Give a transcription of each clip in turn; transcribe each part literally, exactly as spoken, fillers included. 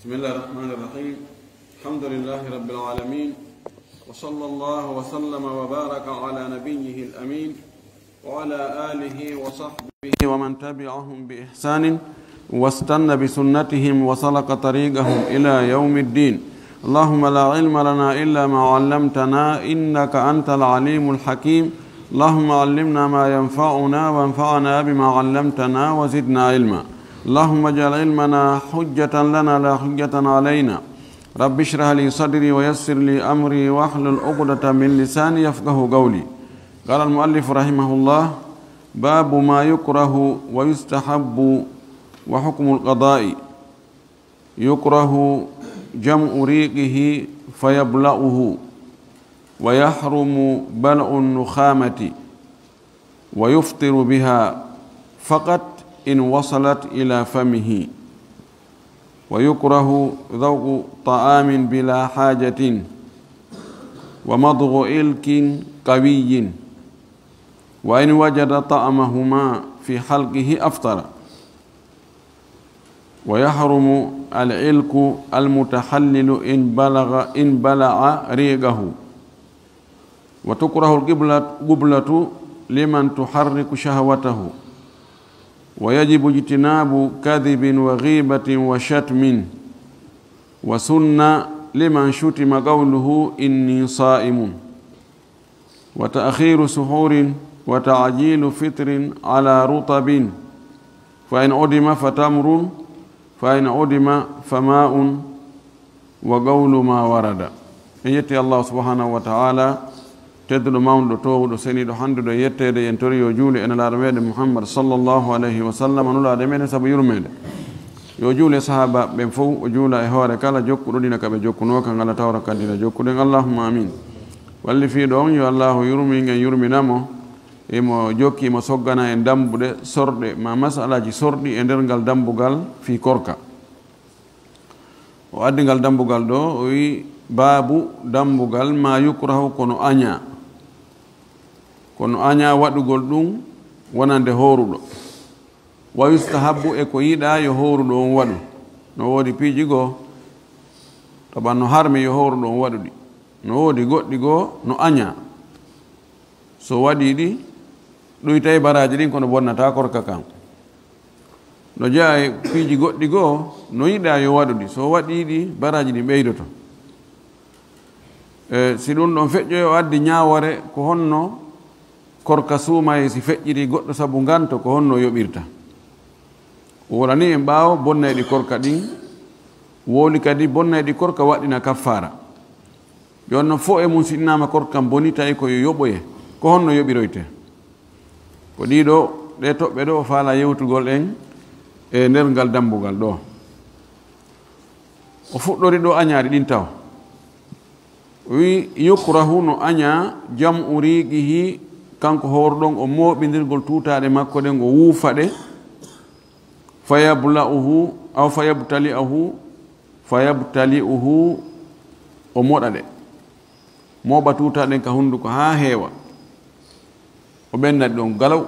بسم الله الرحمن الرحيم. الحمد لله رب العالمين، وصلى الله وسلم وبارك على نبيه الأمين وعلى آله وصحبه ومن تبعهم بإحسان واستن بسنتهم وسلك طريقهم إلى يوم الدين. اللهم لا علم لنا إلا ما علمتنا إنك أنت العليم الحكيم. اللهم علمنا ما ينفعنا وانفعنا بما علمتنا وزدنا علما. اللهم اجعل علمنا حجة لنا لا حجة علينا. رب اشرح لي صدري ويسر لي أمري واحلل عقدة من لساني يفقه قولي. قال المؤلف رحمه الله: باب ما يكره ويستحب وحكم القضاء. يكره جمع ريقه فيبلعه، ويحرم بلع النخامة، ويفطر بها فقط إن وصلت إلى فمه، ويكره ذوق طعام بلا حاجة، ومضغ إلك قوي، وإن وجد طعمهما في حلقه أفطر. ويحرم العلك المتحلل إن بلغ، إن بلع ريقه. وتكره القبلة، قبلة لمن تحرك شهوته. ويجب اجتناب كذب وغيبة وشتم. وسن لمن شتم قوله: إني صائم. وتأخير سحور وتعجيل فطر على رطب، فإن عدم فتمر، فإن عدم فماء، وقول ما ورد. En yetti Allah subhanahu wa ta'ala, tedduɗo, mawnuɗo, toowuɗo, seniiɗo, hannduɗo e yetteede. En tori yo juule e Nelaaɗo meɗen Muhammad sallallahu alayhi wa sallam, nulaaɗo meɗen sabu yurmeende. Yo juule sahaaba ɓen fof, o juula e hoore kala jokkuɗo dina ka ɓe jokkunoo kan, Allah tawra ka dina jokkuɗen. Allahumma amin. Wallifiiɗo on, yo Allahu yurmin en, yurmina mo. Imo jokki, imo soggana en dambuɗe sorɗe, ma masalaaji sorɗi e nder ngal dambugal fii korka. O addi ngal dambugal ɗo, o wi: baabu, dambugal, ma yukrahu, kono añaa. Kono añaa waɗugol ɗum wonande hooruɗo. Wa yustahabbu, e ko yiɗaa yo hooruɗo on waɗu. No woodi piiji goo, tawa no harmi yo hooruɗo on waɗu ɗi. No woodi goɗɗi goo no añaa. So waɗii ɗi, ɗuytay baraaji ɗin, kono bonnataa korka kan. No jeyaa e piiji goɗɗi goo, no yiɗaa yo waɗu ɗi. So waɗii ɗi, baraaji ɗin ɓeydoto. E, si ɗum ɗon feƴƴoyi, o addi ñaawoore, ko honno korka suumayee si feƴƴirii goɗɗo sabu nganto, ko honno yoɓirta. O wolani en ɓaawo bonnayɗi korka ɗin, wowli kadi bonnayɗi korka waɗɗina kaffaara. Jooni non, fof e mum, si innama korka kan boni, tawi ko yo yoɓoye, ko honno yoɓiroyte? Ko ɗiɗo, ɗe toɓɓe ɗo o faala yewtugol en e nder ngal dambugal ɗo. O fuɗɗori ɗo añaari ɗin taw. O wi: yukrahu, no añaa, jam'u riiqihi, kanko hooruɗon, o mooɓindirgol tuutaaɗe makko ɗen, o wuufa ɗe, fa yabla'uhu, aw fa yabtali'ahu, fa yabtali'uhu, o moɗa ɗe. Mooɓa tuutaaɗe ɗen ka hunnduko haa heewa. O ɓennat ɗon galaw.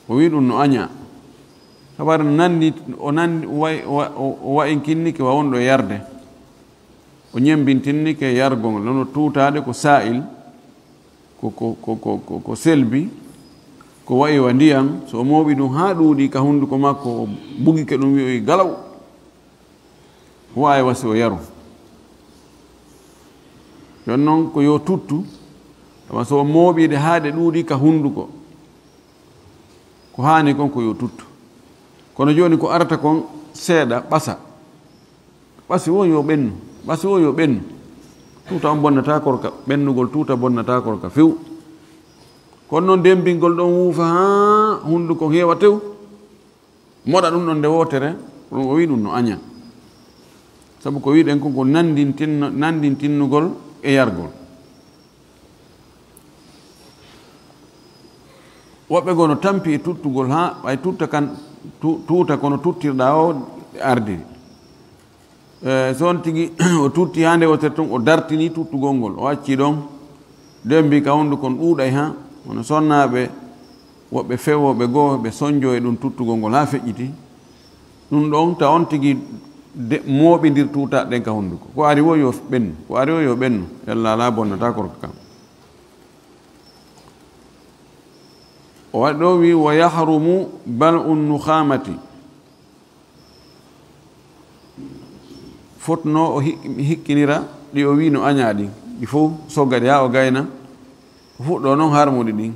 O wi ɗum no añaa. Habar nandi, o nandi, o wa'i, o wa-, o, o wa'inkinnike wa wonɗo e yarde. O ñembintinnike yargol ngol. Nono tuutaaɗe ko saa'il, ko, ko, ko selbi, ko wa'i wa ndiyam. So o mooɓi ɗum haa ɗuuɗi ka hunnduko makko, o bugike ɗum, wi'oyi galaw. Waawi wasi o yaru. Jooni non ko yo tuttu, tawa so o mooɓii ɗe haa ɗe ɗuuɗi ka hunnduko, ko haani kon ko yo tuttu. Kono jooni ko arata kon seeɗa, ɓasa. Ɓasi o yo ɓennu, ɓasi o yo ɓennu. Tuuta on bonnataa korka, ɓennugol tuuta bonnataa korka few. Kono non demmbingol ɗon wuufa haa hunnduko heewa tew. Moɗa ɗum ɗon nde wootere, ɗum o wi ɗum no aña. Sabu ko wiɗen kon ko nandintinno-, nandintinnugol e yargol. Woɓɓe goo no tampi e tuttugol haa ɓay tutta kan, tu-, tuuta kono tuttirɗaa o ardiri. E, so on tigi o tutti haa nde wootere tun, o dartini tuttugol ngol, o acci ɗon, nden mbi ka hunnduko kon ɗuuɗay haa, hono sonnaaɓe, woɓɓe fewooɓe goo, ɓe sonjoo e ɗum tuttugol ngol haa feƴƴiti. Ɗum ɗon ta on tigi de-, mooɓindir tuutaaɗe ɗen ka hunnduko. Ko ari wo yo ɓennu, ko ari wo yo ɓennu. Yalla alaa bonnata korka kan. O waɗi ɗo wi, "Wa yahrumu bal'u nukhamati." Fotno o hi-, hikkinira ɗi o wi no añaa ɗin. Ɗi fof sogga ɗi haa o gayna. O fuɗɗo noon harmude ɗin.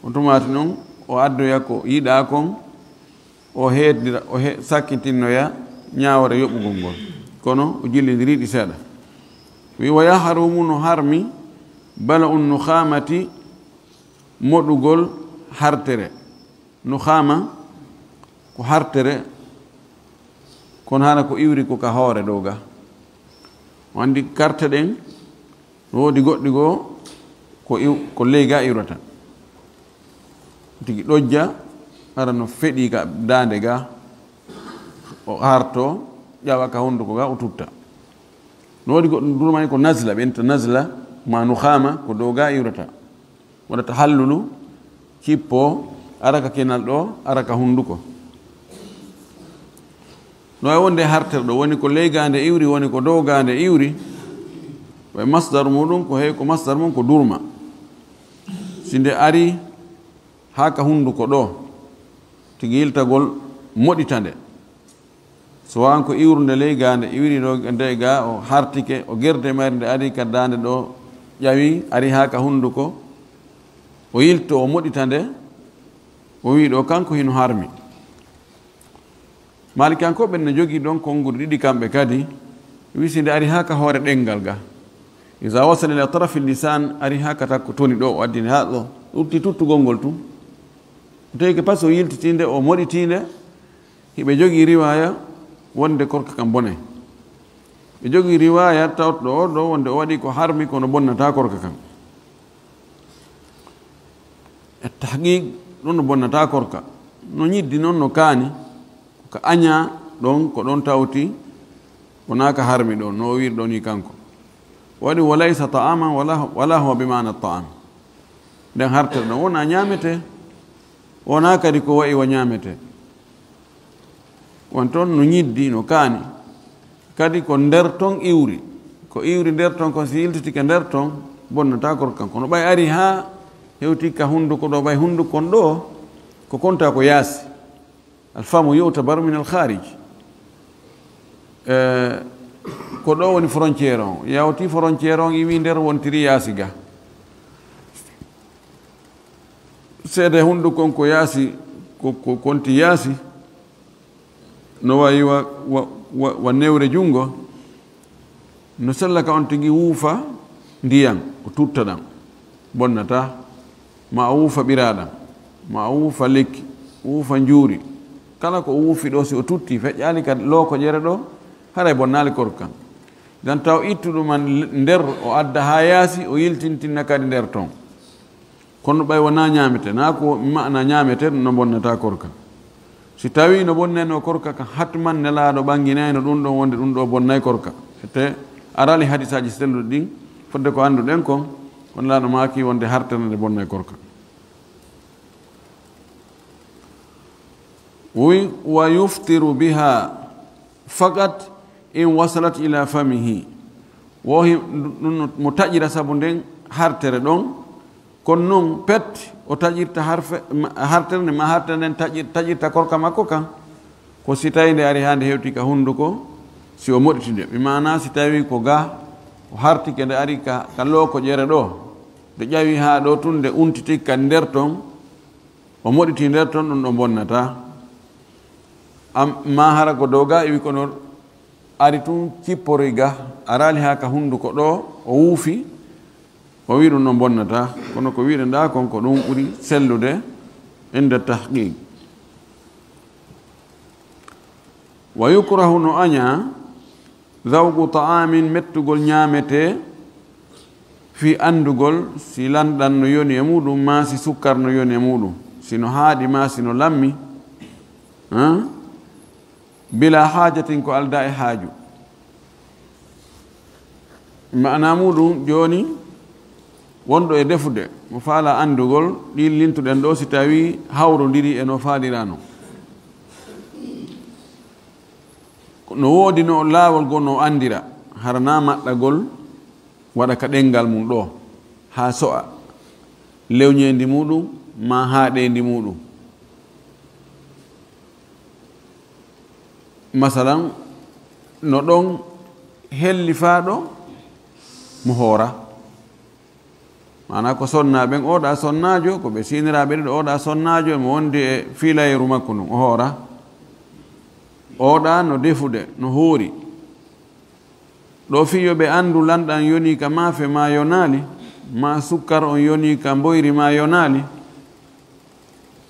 On tumaati noon o addoya ko yiɗaa kon, o heedira, o he-, sakkitinnoya ñaawore yoɓugol ngol. Kono o jillindiri ɗi seeɗa. Wi, "Wa yahrumu", no harmi, "bala'u nukhamati", moɗugol hartere. Nukhama ko hartere, kono hana ko iwri ko ka hoore dow ga. O anndi karte ɗen, no woodi goɗɗi goo ko iw-, ko ley ga iwrata. Tigi ɗojja, hara no feɗi ka daande ga, o harto, ƴawa ka hunnduko ga, o tutta. No woodi goɗɗum durmani ko nazla, ɓenta nazla, ma nukhama, ko dow ga iwrata. Waɗata hallulu, cippo, ara ka kinal ɗo, ara ka hunnduko. No wawi wonde hartere ɗo, woni ko ley gaande iwri, woni ko dow gaande iwri. Way masdar muɗum, ko hey ko masdar mum ko durma. Si nde ari haa ka hunnduko ɗo, tigi yiltagol moɗita nde. So waan ko iwrude ley gaande, iwri ɗo nde ga, o hartike, o gerde mayre nde ari ka daande ɗo, ƴawi, ari haa ka hunnduko, o yilto, o moɗita nde, o wi ɗo kanko hino harmi. Maalikankoɓe no jogii ɗon konguɗi ɗiɗi kamɓe kadi, wi si nde ari haa ka hoore ɗenngal ga. Iza wasala ila tarafi lisan, ari haa ka takko toni ɗo, o addini haa ɗo, ɓurti tuttugol ngol tun. Tawi ko pas o yiltitinde, o moɗitinde, hiɓe jogii riwaaya wonde korka kan bonay. Ɓe jogii riwaaya tawtoɗo o ɗo wonde o waɗi ko harmi kono bonnata korka kan. E tahqiq, ɗum no bonnata korka. No ñiddi noon no kaani, ko ka aña ɗon, ko ɗon tawti, wonaa ka harmi ɗon, no o wiiri ɗon ni kanko. Waɗi, "Wa laysa ta'aman, wala, wala huwa bi ma'na ta'am." Nden hartere ɗon wonaa ñaamete, wonaa kadi ko wa'i wa ñaamete. Won toon no ñiddi, no kaani. Kadi ko nder ton iwri. Ko iwri nder ton kon, si yiltitike nder ton, bonnata korka kan. Kono ɓay ari haa hewti ka hunnduko ɗo, ɓay hunnduko kon ɗo, ko konta ko yaasi. Alfamu yu'tabaru min al kharij. Eh, ko ɗo woni frontière on. Yawti frontière on, iwi nder, wontiri yaasi ga. Seede hunnduko kon ko yaasi, ko, ko konti yaasi. No wayi wa, wa, wa, wa newre junngo, no sella ka on tigi wuufa ndiyan, o tutta ɗan, bonnata, ma o wuufa ɓiraaɗan, ma o wuufa lekki, wuufa njuuri. Kala ko o wuufi ɗo, si o tutti, feƴƴaali ka looko ƴere ɗo, haray bonnaali korka kan. Dan taw ittu ɗum an nder, o adda haa yaasi, o yiltintinna kadi nder ton. Kono ɓay wonaa ñaamete, naa ko ma'ana ñaamete, ɗum no bonnata korka. Si tawi no bonnayno korka kan, hatman Nelaaɗo ɓanginayno ɗum ɗon wonde ɗum ɗo bonnay korka. Ete arali hadisaaji selluɗi ɗin, fodde ko annduɗen kon, ko Nelaaɗo maaki wonde hartere nde bonnay korka. Wi, "Wa yuftiru biha faqat in wasalat ila famihi." Wo hi-, ɗum no mo taƴira sabu nden hartere ɗon, kono non pet o taƴirta harfe, ma, hartere nden, ma hartere nden taƴir-, taƴirta korka makko kan, ko si tawi nde ari haa nde hewti ka hunnduko, si o moɗiti nde. Mi maana si tawi ko ga o hartike nde ari ka, ka looko ƴere ɗo, nde ƴawi haa ɗo tun, nde untiti ka nder ton, o moɗiti nder ton, ɗum ɗo bonnata. Am-, ma hara ko dow ga iwi kono ari tun cipporoy ga, araali haa ka hunnduko ɗo, o wuufi, o wi ɗum no bonnata, kono ko wiɗen ɗa kon ko ɗum ɓuri sellude inda tahqiq. Wa yukrahu, no aña, zawqu ta'amin, mettugol ñaamete, fii anndugol si lanɗan no yoni e muɗum, maa si sukkar no yoni e muɗum, si no haaɗi, maa si no lammi, han? Bila haajatin, ko aldaa e haaju. Maana muɗum jooni, wonɗo e defude, mo faala anndugol ɗin lintuɗen ɗo, si tawi hawrondiri e no faalirano. No woodi no laawol goo no anndira, hara na maɗɗagol waɗa ka ɗenngal mum ɗoo, haa so'a lewnyendi muuɗum maa haaɗeendi muuɗum. Masalan, no ɗon hellifaaɗo mo hoora. Maanaa ko sonnaa ɓen, oɗa sonnaajo, ko ɓe siiniraaɓe ɗiɗo, oɗa sonnaajo emo wondi e fiilayeeru makko ndun, o hoora. Oɗa no defude, no hoori. Ɗoo fii yo ɓe anndu lanɗan yonii ka maafe maa yonaali, maa sukkar on yonii ka mboyri maa yonaali.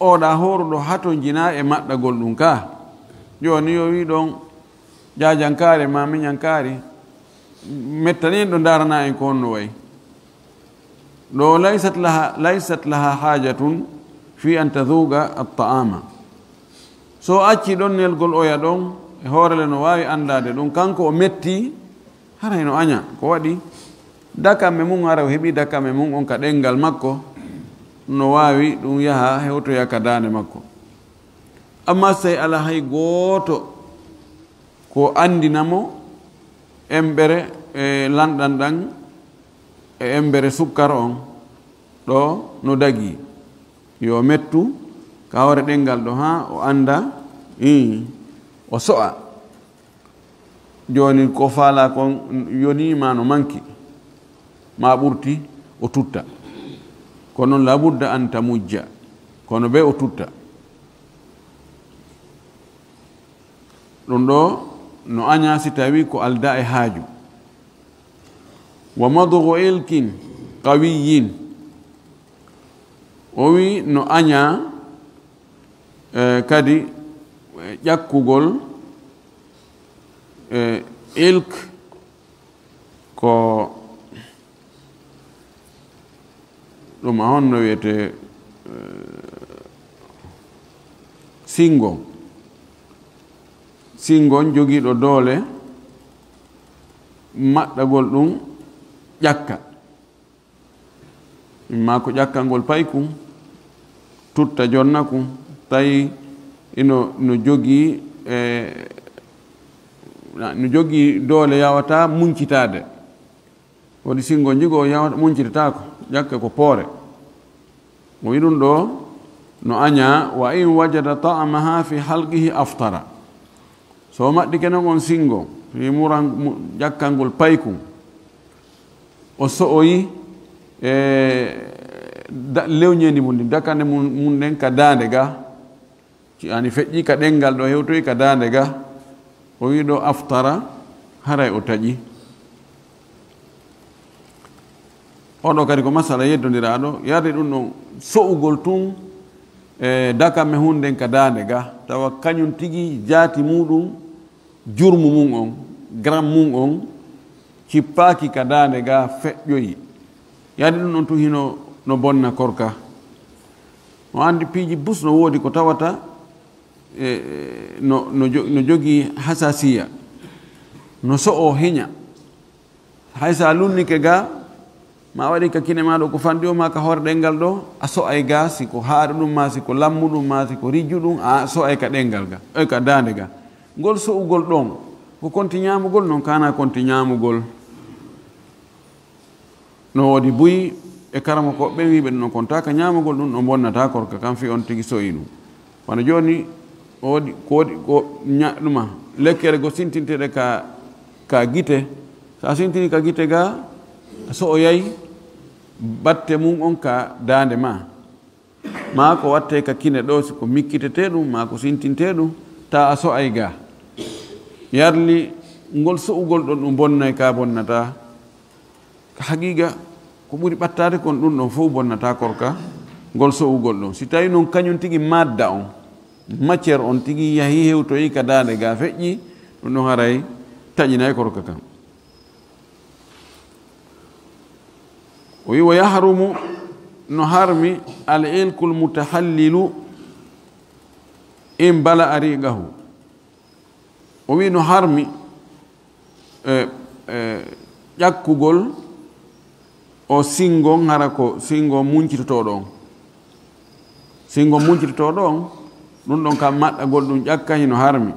Oɗa hooruɗo hatonjinaa e maɗɗagol ɗun kaa. Jooni yo wii ɗon jaajankaare maa miɲankaari, mettani en ɗo ndaarana en ko honno wayi. Ɗoo laysat laha, laysat laha haajatun fi an tazuuqa at-ta'aama. So o accii ɗon nelgol oya ɗon, e hoore le no waawi anndaade ɗun, kanko o mettii, haray no aɲa. Ko waɗi? Dakamme mun, hara o heɓii dakamme mun on ka ɗenngal makko, no waawi ɗun yaha hewtoya ka daande makko. Ammaa si tawii alaa hay gooto ko anndina mo emmbere e lanɗan ɗan e emmbere sukkar on ɗoo no dagii, yo mettu ka hoore ɗenngal ɗoo haa o annda, ii, o so'a. Jooni ko faalaa kon yonii maa no manki, maa ɓurti, o tutta. Ko non, laa budda an tamujja, kono bee o tutta. Ɗun ɗoo no aɲaa si tawii ko aldaa e haaju. Wa madughu ilkin qawiyyin. O wi'i no aɲaa, eh, kadi, eh, ƴakkugol, eh, ilk ko ɗum a honno wiyetee, eh, singon. Singon jogiiɗo doole maɗɗagol ɗum ƴakka. Imma ko ƴakkangol paykun, tutta jonna kun, tawi ino, no jogii, eh, no jogii doole yawata muncitaade. Woni singo njigo yawata muncitataako, ƴakke ko poore. O wi'i ɗum ɗo no añaa, "Wa in wajada ta'amaha fi halqihi aftara." So o maɗɗike non on singo, fi muran-, mu-, ƴakkangol paykun, o so'oyi e da-, lewnyendi mun ndin, dakande mun, mun nden ka daande ga, ci ani feƴƴi ka ɗenngal ɗo hewtoyi ka daande ga, o wi'i ɗo aftara, haray o taƴi. Oɗo kadi ko masala yeddondiraaɗo, yarde ɗum ɗon so'ugol tun e dakamme hunden ka daande ga, tawa kañum tigi jaati muɗum, jurmu mum on, gram mum on, cippaaki ka daande ga feƴƴoyi. Yarde ɗum ɗon tun hino no bonna korka. No andi piiji bus no woodi ko tawata, e, no, no jo-, no jogii hasasiya, no so'o heña. Hay so a lunnike ga, ma waɗi ka kine ma ɗo ko fanɗi o, ma ka hoore ɗenngal ɗo, a so'ay ga, si ko haaɗo ɗum, ma si ko lammu ɗum, ma si ko rijju ɗum, a so'ay ka ɗenngal ga, e ka daande ga. Ngol so'ugol ɗon, ko konti ñaamugol, non kana konti ñaamugol. No woodi buy e karamokooɓe ɓen wi'ɓe ɗum ɗon konta ka ñaamugol ɗum, ɗo bonnata korka kan fi on tigi so'i ɗum. Wano jooni, o waɗi, ko waɗi, ko ña-, ɗuma, lekkere go sintinteɗe ka, ka gite. So a sintini ka gite ga, so o yahi, batte mum on ka daande ma. Ma ko watte ka kine ɗo, si ko mikkitete ɗum, ma ko sintinte ɗum, ta a so'ay ga. Yarli ngol so'ugol ɗon ɗum bonnay ka bonnata. Ka haqiiqa, ko ɓuri ɓattaade kon ɗum ɗon fof bonnata korka, ngol so'ugol ɗon. Si tawi noon kañum tigi madda on, matière on tigi yahi hewtoyi ka daande ga feƴƴi, ɗum ɗon haray taƴinay korka kan. O wi, "Wa yahrumu, no harmi, al ilkul mutahallilu in bala ariqahu." O wi, no harmi, e, e, ƴakkugol o singon, hara ko singon muncitotooɗo on. Singon muncitotooɗo on, ɗum ɗon kam maɗɗagol ɗum ƴakka hino harmi.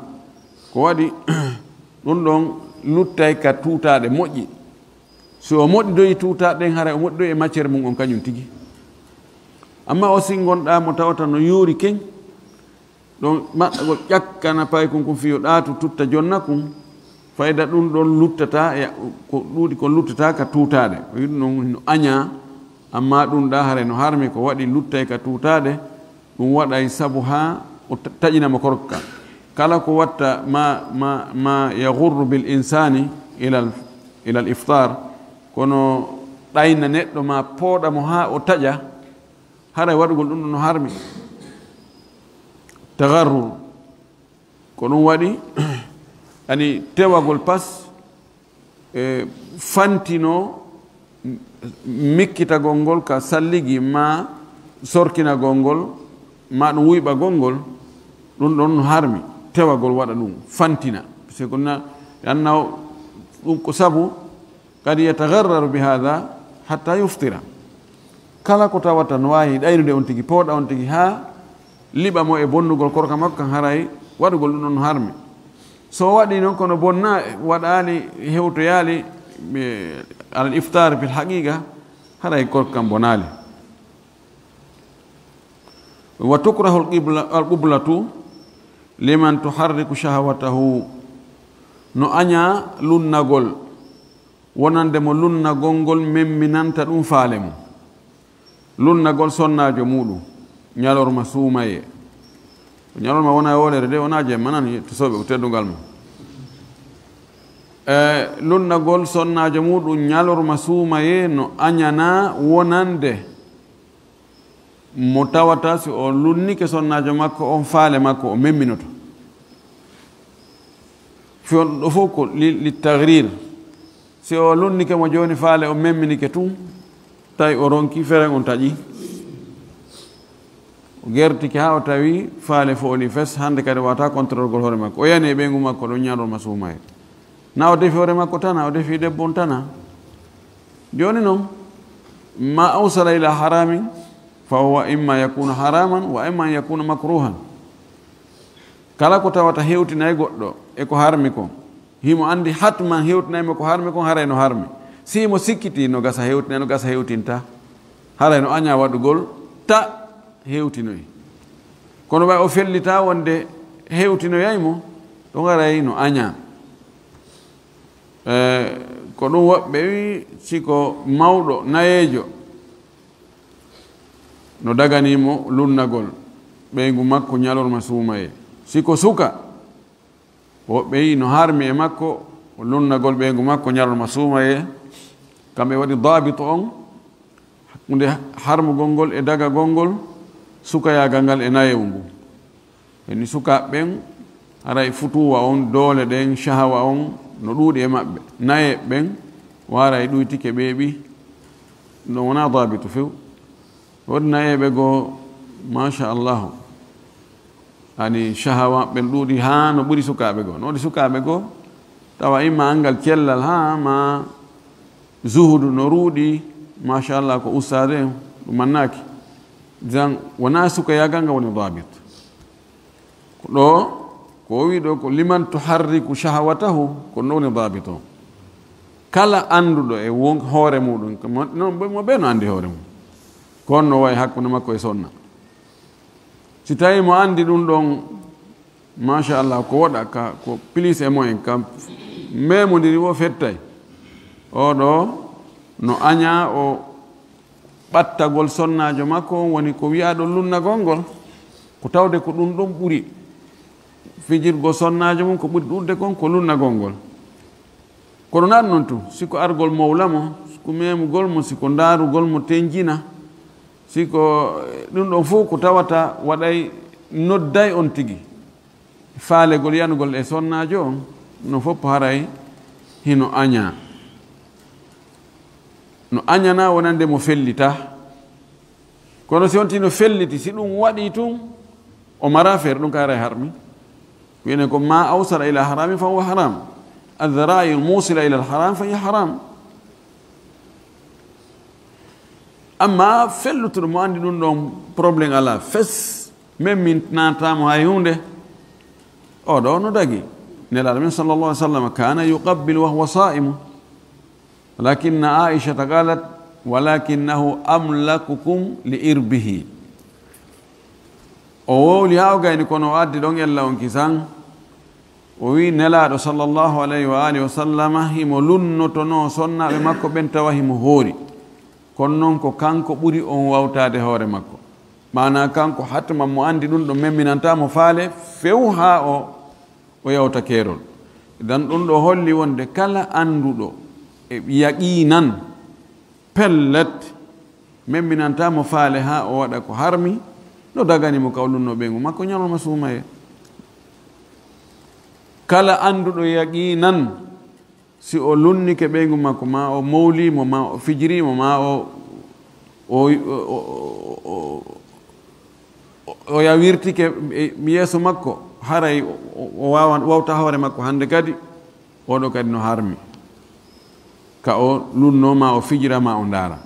Ko waɗi, Ɗum ɗon luttay ka tuutaaɗe moƴƴi. Si o moɗidoyi tuutaaɗe ɗen, haray o moɗidoyi e matière mum on kañum tigi. Amma o si ngonɗaa mo tawata no yoori keñ, ɗon maɗɗagol ƴakkana paykun kun fii yo ɗaatu tutta jonna kun, fayda ɗum ɗon luttata, e ko ɗuuɗi kon luttata ka tuutaaɗe. O yiɗi non no añaa, amma ɗum ɗa haray no harmi ko waɗi luttay ka tuutaaɗe, ɗum waɗay sabu haa o ta-, taƴina mo korka. Kala ko watta ma, ma, ma yagurru bil insani ilal, ilal iftar, kono ɗayna neɗɗo ma pooɗa mo haa o taƴa, haray waɗugol ɗum ɗum no harmi. Tagarrur. Ko ɗum waɗi, ani tewagol pas, e, fantino mikkitagol ngol ka salligi ma sorkinagol ngol, ma ɗum wuyɓagol ngol, ɗum ɗon no harmi. Tewagol waɗa ɗum, fantina. Parce que na, anna ɗum ko sabu, قد يتغرر بهذا حتى يفطر. Kala ko tawata no waawi ɗaynude on tigi, pooɗa on tigi haa liɓa mo e bonnugol korka makko kan, haray waɗugol ɗum ɗon harmi. So o waɗi noon kono bonna, waɗaali, hewtoyaali, e, alal iftar fil haqiqa, haray korka kan bonaali. Wa tukrahu al qibla, al qiblatu liman tuharriku shahwatahu. No añaa lunnagol wonande mo lunnagol ngol memminanta ɗum faale mum. Lunnagol sonnaajo muuɗum, ñalorma suumayee. Ñalorma wona e woolere de, wona jemma nan, to soɓe ko teddungal mum. E, lunnagol sonnaajo muuɗum ñalorma suumayee no añanaa wonande mo tawata si o lunnike sonnaajo makko on faale makko o memminoto. Fi on ɗo fof ko li, li tagrir. Si o lunnike mo jooni faale o memminike tun, tawi o ronki feren on taƴi. O gertike haa o tawi faale fof ni fes, hannde kadi wata contrôle gol hoore makko. O yani e ɓeyngu makko ɗon ñalorma suumayee. Na o defi hoore makko tana, o defi debbo on tana. Jooni noon, ma awsala ila haramin, fa huwa imma yakunu haraman, wa imma an yakuna makruhan. Kala ko tawata hewtinay goɗɗo e ko harmi kon, himo anndi hatman hewtinay mo ko harmi kon, haray no harmi. Si mo sikkiti no gasa hewtinay, no gasa hewtinta, haray no añaa waɗugol ta hewtinoy. Kono ɓay o fellita wonde hewtinoyay mo, ɗon haray no añaa. E, ko ɗum woɓɓe wi, si ko mawɗo nayeejo no daganii mo lunnagol ɓeyngu makko ñalorma suumayee. Si ko suka, woɓɓe wi no harmi e makko lunnagol ɓeyngu makko ñalorma suumayee, kamɓe waɗi daabitu on, hakkunde harmugol ngol e dagagol ngol, sukayaagal ngal e nayewu ngu. Eni sukaaɓe ɓen, haray futuwa on, doole ɗen, shahawa on, no ɗuuɗi e maɓɓe. Nayeeɓe ɓen, waray ɗuytike ɓeeɓi, no wona daabitu few. Woodi nayeeɓe goo, machallahu, ani shahawa ɓen ɗuuɗi haa no ɓuri sukaaɓe goo. No woodi sukaaɓe goo, tawa imma anngal cellal haa ma zuhudu no ruuɗi, machallah, ko ustaade en, ɗum mannaaki. Jan, wona sukayaagal ngal woni daabit. Ko ɗo, ko o wi ɗo, ko liman tuharriku shahawatahu, ko ɗum woni daabit o. Kala annduɗo e won hoore muɗum, ko mo, non, mo ɓe no anndi hoore mum. Ko on no wayi hakkunde makko e sonna. Si tawi mo anndi ɗum ɗon, machallah, ko woɗa ka, ko plus e moyen ka, memondiri o fettay. O ɗo no aña o ɓattagol sonnaajo makko on woni ko wi'aaɗo lunnagol ngol, ko tawde ko ɗum ɗon ɓuri fijirgol sonnaajo mum, ko ɓuri ɗuuɗde kon ko lunnagol ngol. Kono nan non tun, si ko argol mowla mo, si ko memugol mo, si ko ndaarugol mo tenjina, si ko, eh, ɗum ɗon fof ko tawata waɗay nodday on tigi. Faalegol yanugol e sonnaajo on, no fof haray hino aña. No añana wonande mo fellita. Kono si on tino felliti, si ɗum waɗi tun, o mara feere, ɗum ka haray harmi. Wiyene ko ma awsala ila harami fa huwa haram. Adh-dhara'i al-musila ila al-haram fa hiya haram. Amma fellutuɗo mo andi ɗum ɗon problème ala fes, même min naatamo hay hunde, oɗo no dagi. Nelaaɗo men sallallahu alaihi wasallam kana yuqabbilu wa huwa sa'imu. Walakinna Aishata qalat, "Walakinahu amlakukum li irbihi." O wowli haa o gayni, kono o addi ɗon ella on kisan. O wi Nelaaɗo sallallahu alaihi wa alihi wa sallama himo lunnotono sonnaaɓe makko ɓen tawa himo hoori. Kono non ko kanko ɓuri on wawtaade hoore makko. Maanaa kanko hatma mo andi ɗum ɗo memminanta mo faale few haa o, o yawta keerol. Idan ɗum ɗo holli wonde kala anduɗo e yaqinan pellet memminanta mo faale haa o waɗa ko harmi, no dagani mo ka o lunno ɓeyngu makko ñalawma suumaye. Kala anduɗo yaqinan si o lunnike ɓeyngu makko, ma o mowlimo, ma o fijirimo, ma o, o, o, o, o, o yawirtike e yeeso makko, haray o, o, o wawan, wawta hoore makko hande kadi, oɗo kadi no harmi. Ka o lunno, ma o fijira, ma o ndaara.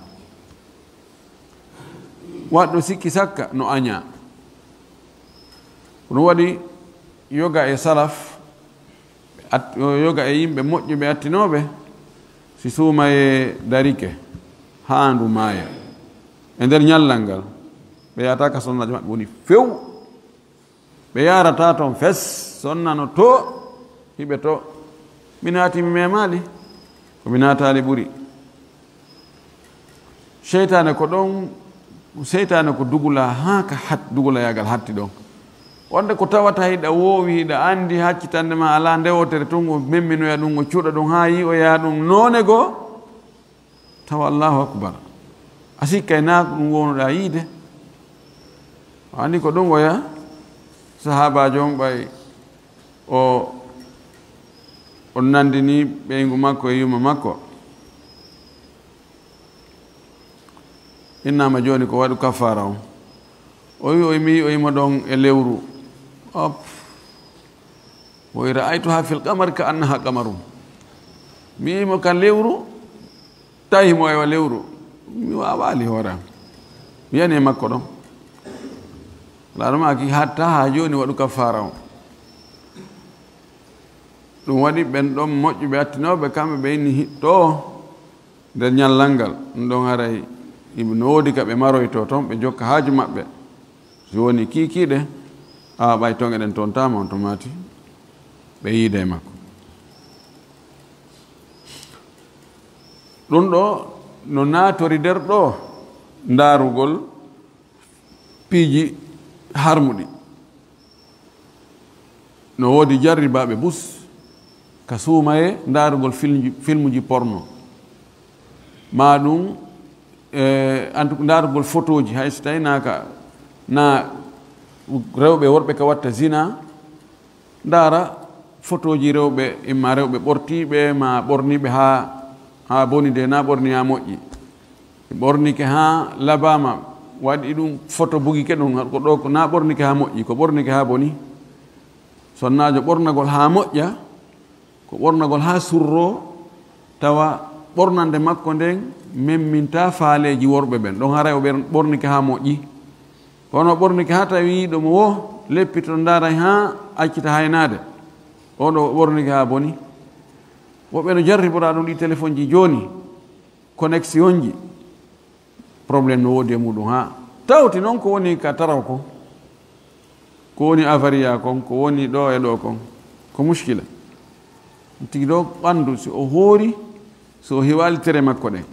Waɗɗo sikki sakka no aña. Ko ɗum waɗi yoga e salaf, at-, yoga e yimɓe moƴƴuɓe attinooɓe, si suumaye darike haa ndu maaya, e nder ñallal ngal, ɓe yahata ka sonnaajo maɓɓe woni few. Ɓe yaarata toon fes, sonna no to hiɓe to. Mi naati, mi memaali, ko mi naataali ɓuri. Seytaane ko ɗon, seytaane ko dugula haa ka hat-, dugulayaagal hatti ɗon. Wonde ko tawata hiɗa woowi, hiɗa anndi, haccitande ma alaa nde wootere tun, o memminoya ɗum, o cuuɗa ɗum haa yi'oya ɗum noone goo, tawa Allahu Akbar. A sikkay naa ko ɗum wownoɗaa yiide. O anndi ko ɗum oya sahaabaajo on ɓay o, o nandini ɓeyngu makko e yumma makko. Innama jooni ko waɗu kafaara on. O wi, o mi, o yimo ɗon e lewru. Op. O wi, "Ra'aytuha fil qamari ka annaha qamarun." Mi yimo ka lewru, tawi mo ewa lewru. Mi wawaali hoore am. Mi yani e makko ɗon. Laaruma ki hatta haa jooni waɗu kafaara on. Ɗum waɗi ɓen ɗon moƴƴuɓe attinooɓe kamɓe ɓe inni hi-, ɗo nder ñallal ngal, ɗum ɗon haray yimɓe no woodi ka ɓe maroyto toon, ɓe jokka haaju maɓɓe. Si woni kiikiiɗe, a ɓay toon eɗen toontaama on to maati, ɓe yiida e makko. Ɗum ɗo no naatori nder ɗo ndaarugol piiji harmuɗi. No woodi jarribaaɓe bus ka suumaye ndaarugol filmji, filmuji porno. Maa ɗum, eh, en tout cas, ndaarugol fotooji, hay so tawi naa ka, naa rewɓe e worɓe ka watta zina, ndaara fotooji rewɓe, imma rewɓe ɓortiiɓe, ma ɓorniiɓe haa, haa boni de, naa ɓorni haa moƴƴi. Ɓornike haa labaama, waɗi ɗum foto bugike ɗum, ko ɗo ko naa ɓornike haa moƴƴi, ko ɓornike haa boni. Sonnaajo ɓornagol haa moƴƴa, ko ɓornagol haa surroo, tawa ɓornande makko nden memminta faaleeji worɓe ɓen. Ɗon haray o ɓer-, ɓornike haa moƴƴi. Kono ɓornike haa tawi yiɗo mo wo leppito, ndaaray haa accita haynaade. Oɗo ɓornike haa boni. Woɓɓe no jarribora ɗum ɗi telefonji jooni. Connexionji, problème no woodi e muɗum. Haa tawti noon ko woni ka taraw kon, ko woni avariya kon, ko woni ɗo e ɗo kon, ko muskila. Tigi ɗo ɓanndu, si o hoori, si o hiwaali tere makko ɗen,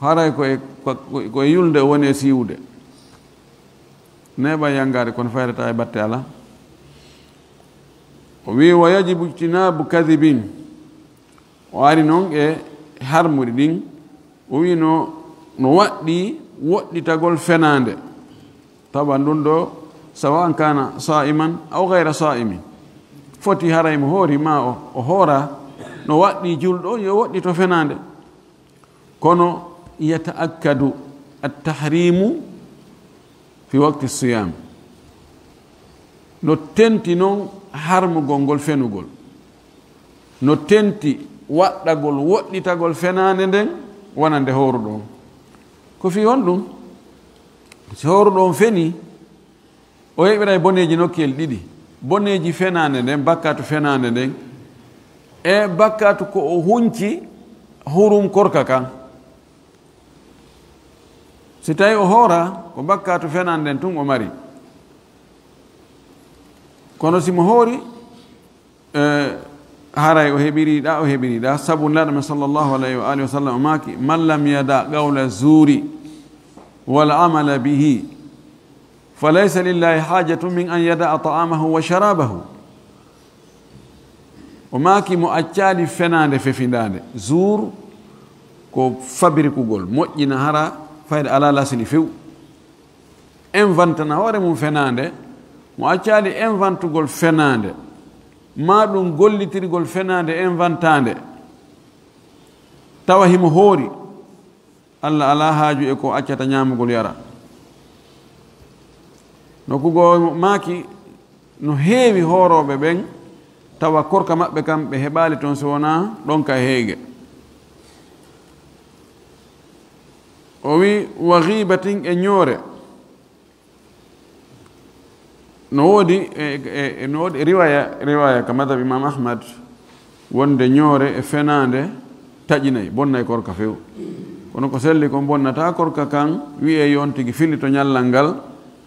haray ko e, ko, ko e yulnde o woni e siiwude. Neeɓa yanngaade, kono fayrata e batte alaa. O wii, "Wa yajibu ijtinaabu kadibin." O ari noon e harmuɗi ɗin, o wii no, no waɗɗi woɗɗitagol fenaande. Tawa ndun ɗo, sawa'an kana sa'iman aw ghayra sa'imin. Foti haray mo hoori ma o, o hoora, no waɗɗi julɗo yo woɗɗito fenaande. Kono yata'akkadu at-tahrimu fi waqti siyam. No tenti noon harmugol ngol fenugol. No tenti waɗɗagol, woɗɗitagol fenaande nden wonande hooruɗo on. Ko fii honɗum? Si hooruɗo on fenii, o heɓiray boneeji nokkel ɗiɗi. Boneeji fenaande nden, bakkatu fenaande nden, E bakkaatu ko o hunci hurum korka kan. Si tawi o hoora, ko bakkaatu fenaande nden tun o mari. Kono si mo hoori, e, haray o heɓiri ɗa, o heɓiri ɗa. Sabu Nulaaɗo men sallallahu alayhi wa alihi wa sallam o maaki, "Man lam yada qawla zuri wal amala bihi, fa laysa lillahi hajatun min an yada ta'amahu wa sharabahu." O maaki mo accaali fenaande fefindaande. Zuur ko fabirikugol, moƴƴina hara fayda alaa lasli few. Inventana hoore mum fenaande, mo accaali inventugol fenaande, maa ɗum gollitirgol fenaande inventaande, tawa himo hoori, Allah alaa haaju e ko accata ñaamugol yara. No kugoo maaki, no heewi hoorooɓe ɓen, tawa korka maɓɓe kan ɓe heɓaali ton si wonaa ɗon ka heege. O wi, "Wa ghibatin e ñoore." No woodi, e, e, e, no woodi riwaya, riwaya ka madhab Imam Ahmad, wonde ñoore e fenaande taƴinay, bonnay korka few. Kono ko selli kon bonnata korka kan, wi'e yo on tigi fillito ñallal ngal,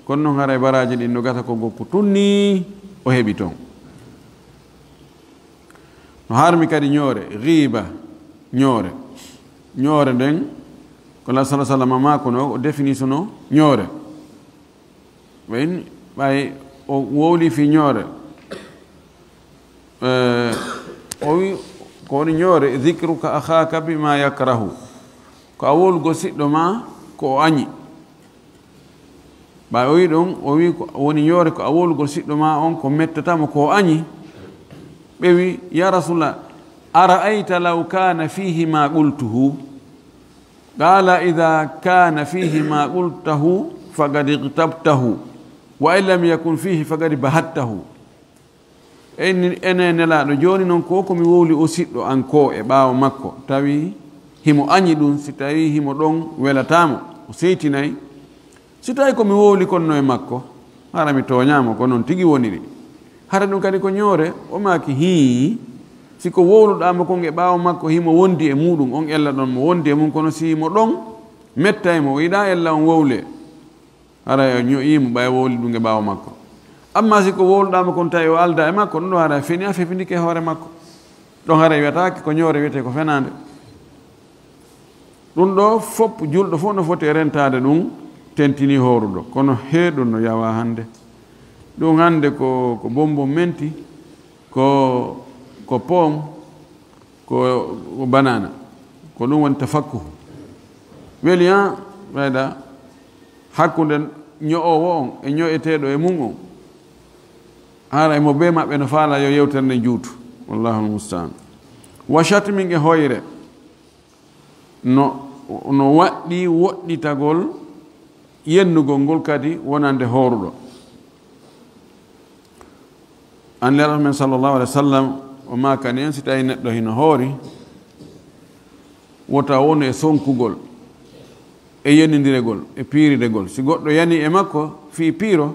kono non haray baraaji ɗin no gasa ko gokku tun nii o heɓi ton. No harmi kadi ñoore, ghiba, ñoore. Ñoore nden, ko la sala sala mama kono o définition no ñoore. Ɓayin, ɓay o wowli fi ñoore. Eh, o wi, ko woni ñoore, "Dhikruka akhaka bima yakrahu." Ko a wowlugol siɗɗo ma ko o añi. Ɓay o wi ɗon, o wi ko woni ñoore ko a wowlugol siɗɗo ma on ko mettata mo ko o añi. Ɓe wi, "Ya Rasulullah, ara'ayta law kana fihi ma qultuhu?" Qala, "Idha kana fihi ma qultahu faqad ightabtahu, wa in lam yakun fihi faqad bahattahu." Enen, enen Nelaaɗo, jooni non ko, ko mi wowli o siɗɗo an ko e ɓaawo makko, tawi himo añi ɗum, si tawi himo ɗon welataamo, o seytinay. Si tawi ko mi wowli kon no e makko, hara mi tooñaama, ko noon tigi woniri. Hara ɗum kadi ko ñoore, o maaki, "Hii, si ko wowluɗaa mo kon e ɓaawo makko, himo wondi e muuɗum, on ella ɗon mo wondi e mum, kono si mo ɗon mettay mo, o yiɗaa ella on wowle." Hara o ño'ii mo ɓay wowli ɗum e ɓaawo makko. Amma si ko wowluɗaa mo kon tawi o aldaa e makko, ɗum ɗo hara feni a fefindike e hoore makko. Ɗon hara wiyataake ko ñoore wiyetee ko fenaande. Ɗum ɗo fof, julɗo fof no foti e rentaade ɗum, tentini hooruɗo. Kono hee ɗum no yawaa hannde. Ɗum hannde ko, ko bonbon menti, ko, ko poom, ko, ko banana. Ko ɗum woni tafakkuhu. Weli an, ɓeyda hakkunde ño'oowo on e ño'eteeɗo e mum on. Hara e mo bee maɓɓe no faala yo yewtere nde juutu. Wallaahu almustaan. Wa shatmin e hoyre. No, no waɗɗi woɗɗitagol yennugol ngol kadi wonande hooruɗo. An Nelaaɗo men sallallahu alaihi wasallam o maakani en, si tawi neɗɗo hino hoori, wota wonu e sonkugol, e yenindiregol, e piiridegol. Si goɗɗo yani e makko fii piiro,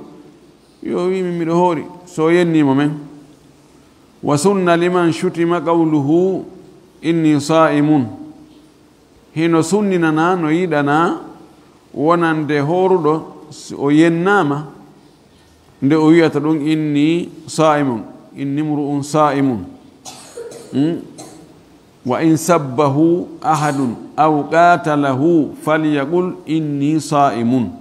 yo wi min miɗo hoori, so yennimo men. Wa sunna liman shutima qawluhu inni sa'imun. Hino sunninanaa, no yiɗanaa wonande hooruɗo, si o yennaama, nde o wiyata ɗum, "Inni saa'imun, inni mru'un saa'imun." Hmm? "Wa in sabbahu ahadun aw qaatalahu falyaqul inni saa'imun."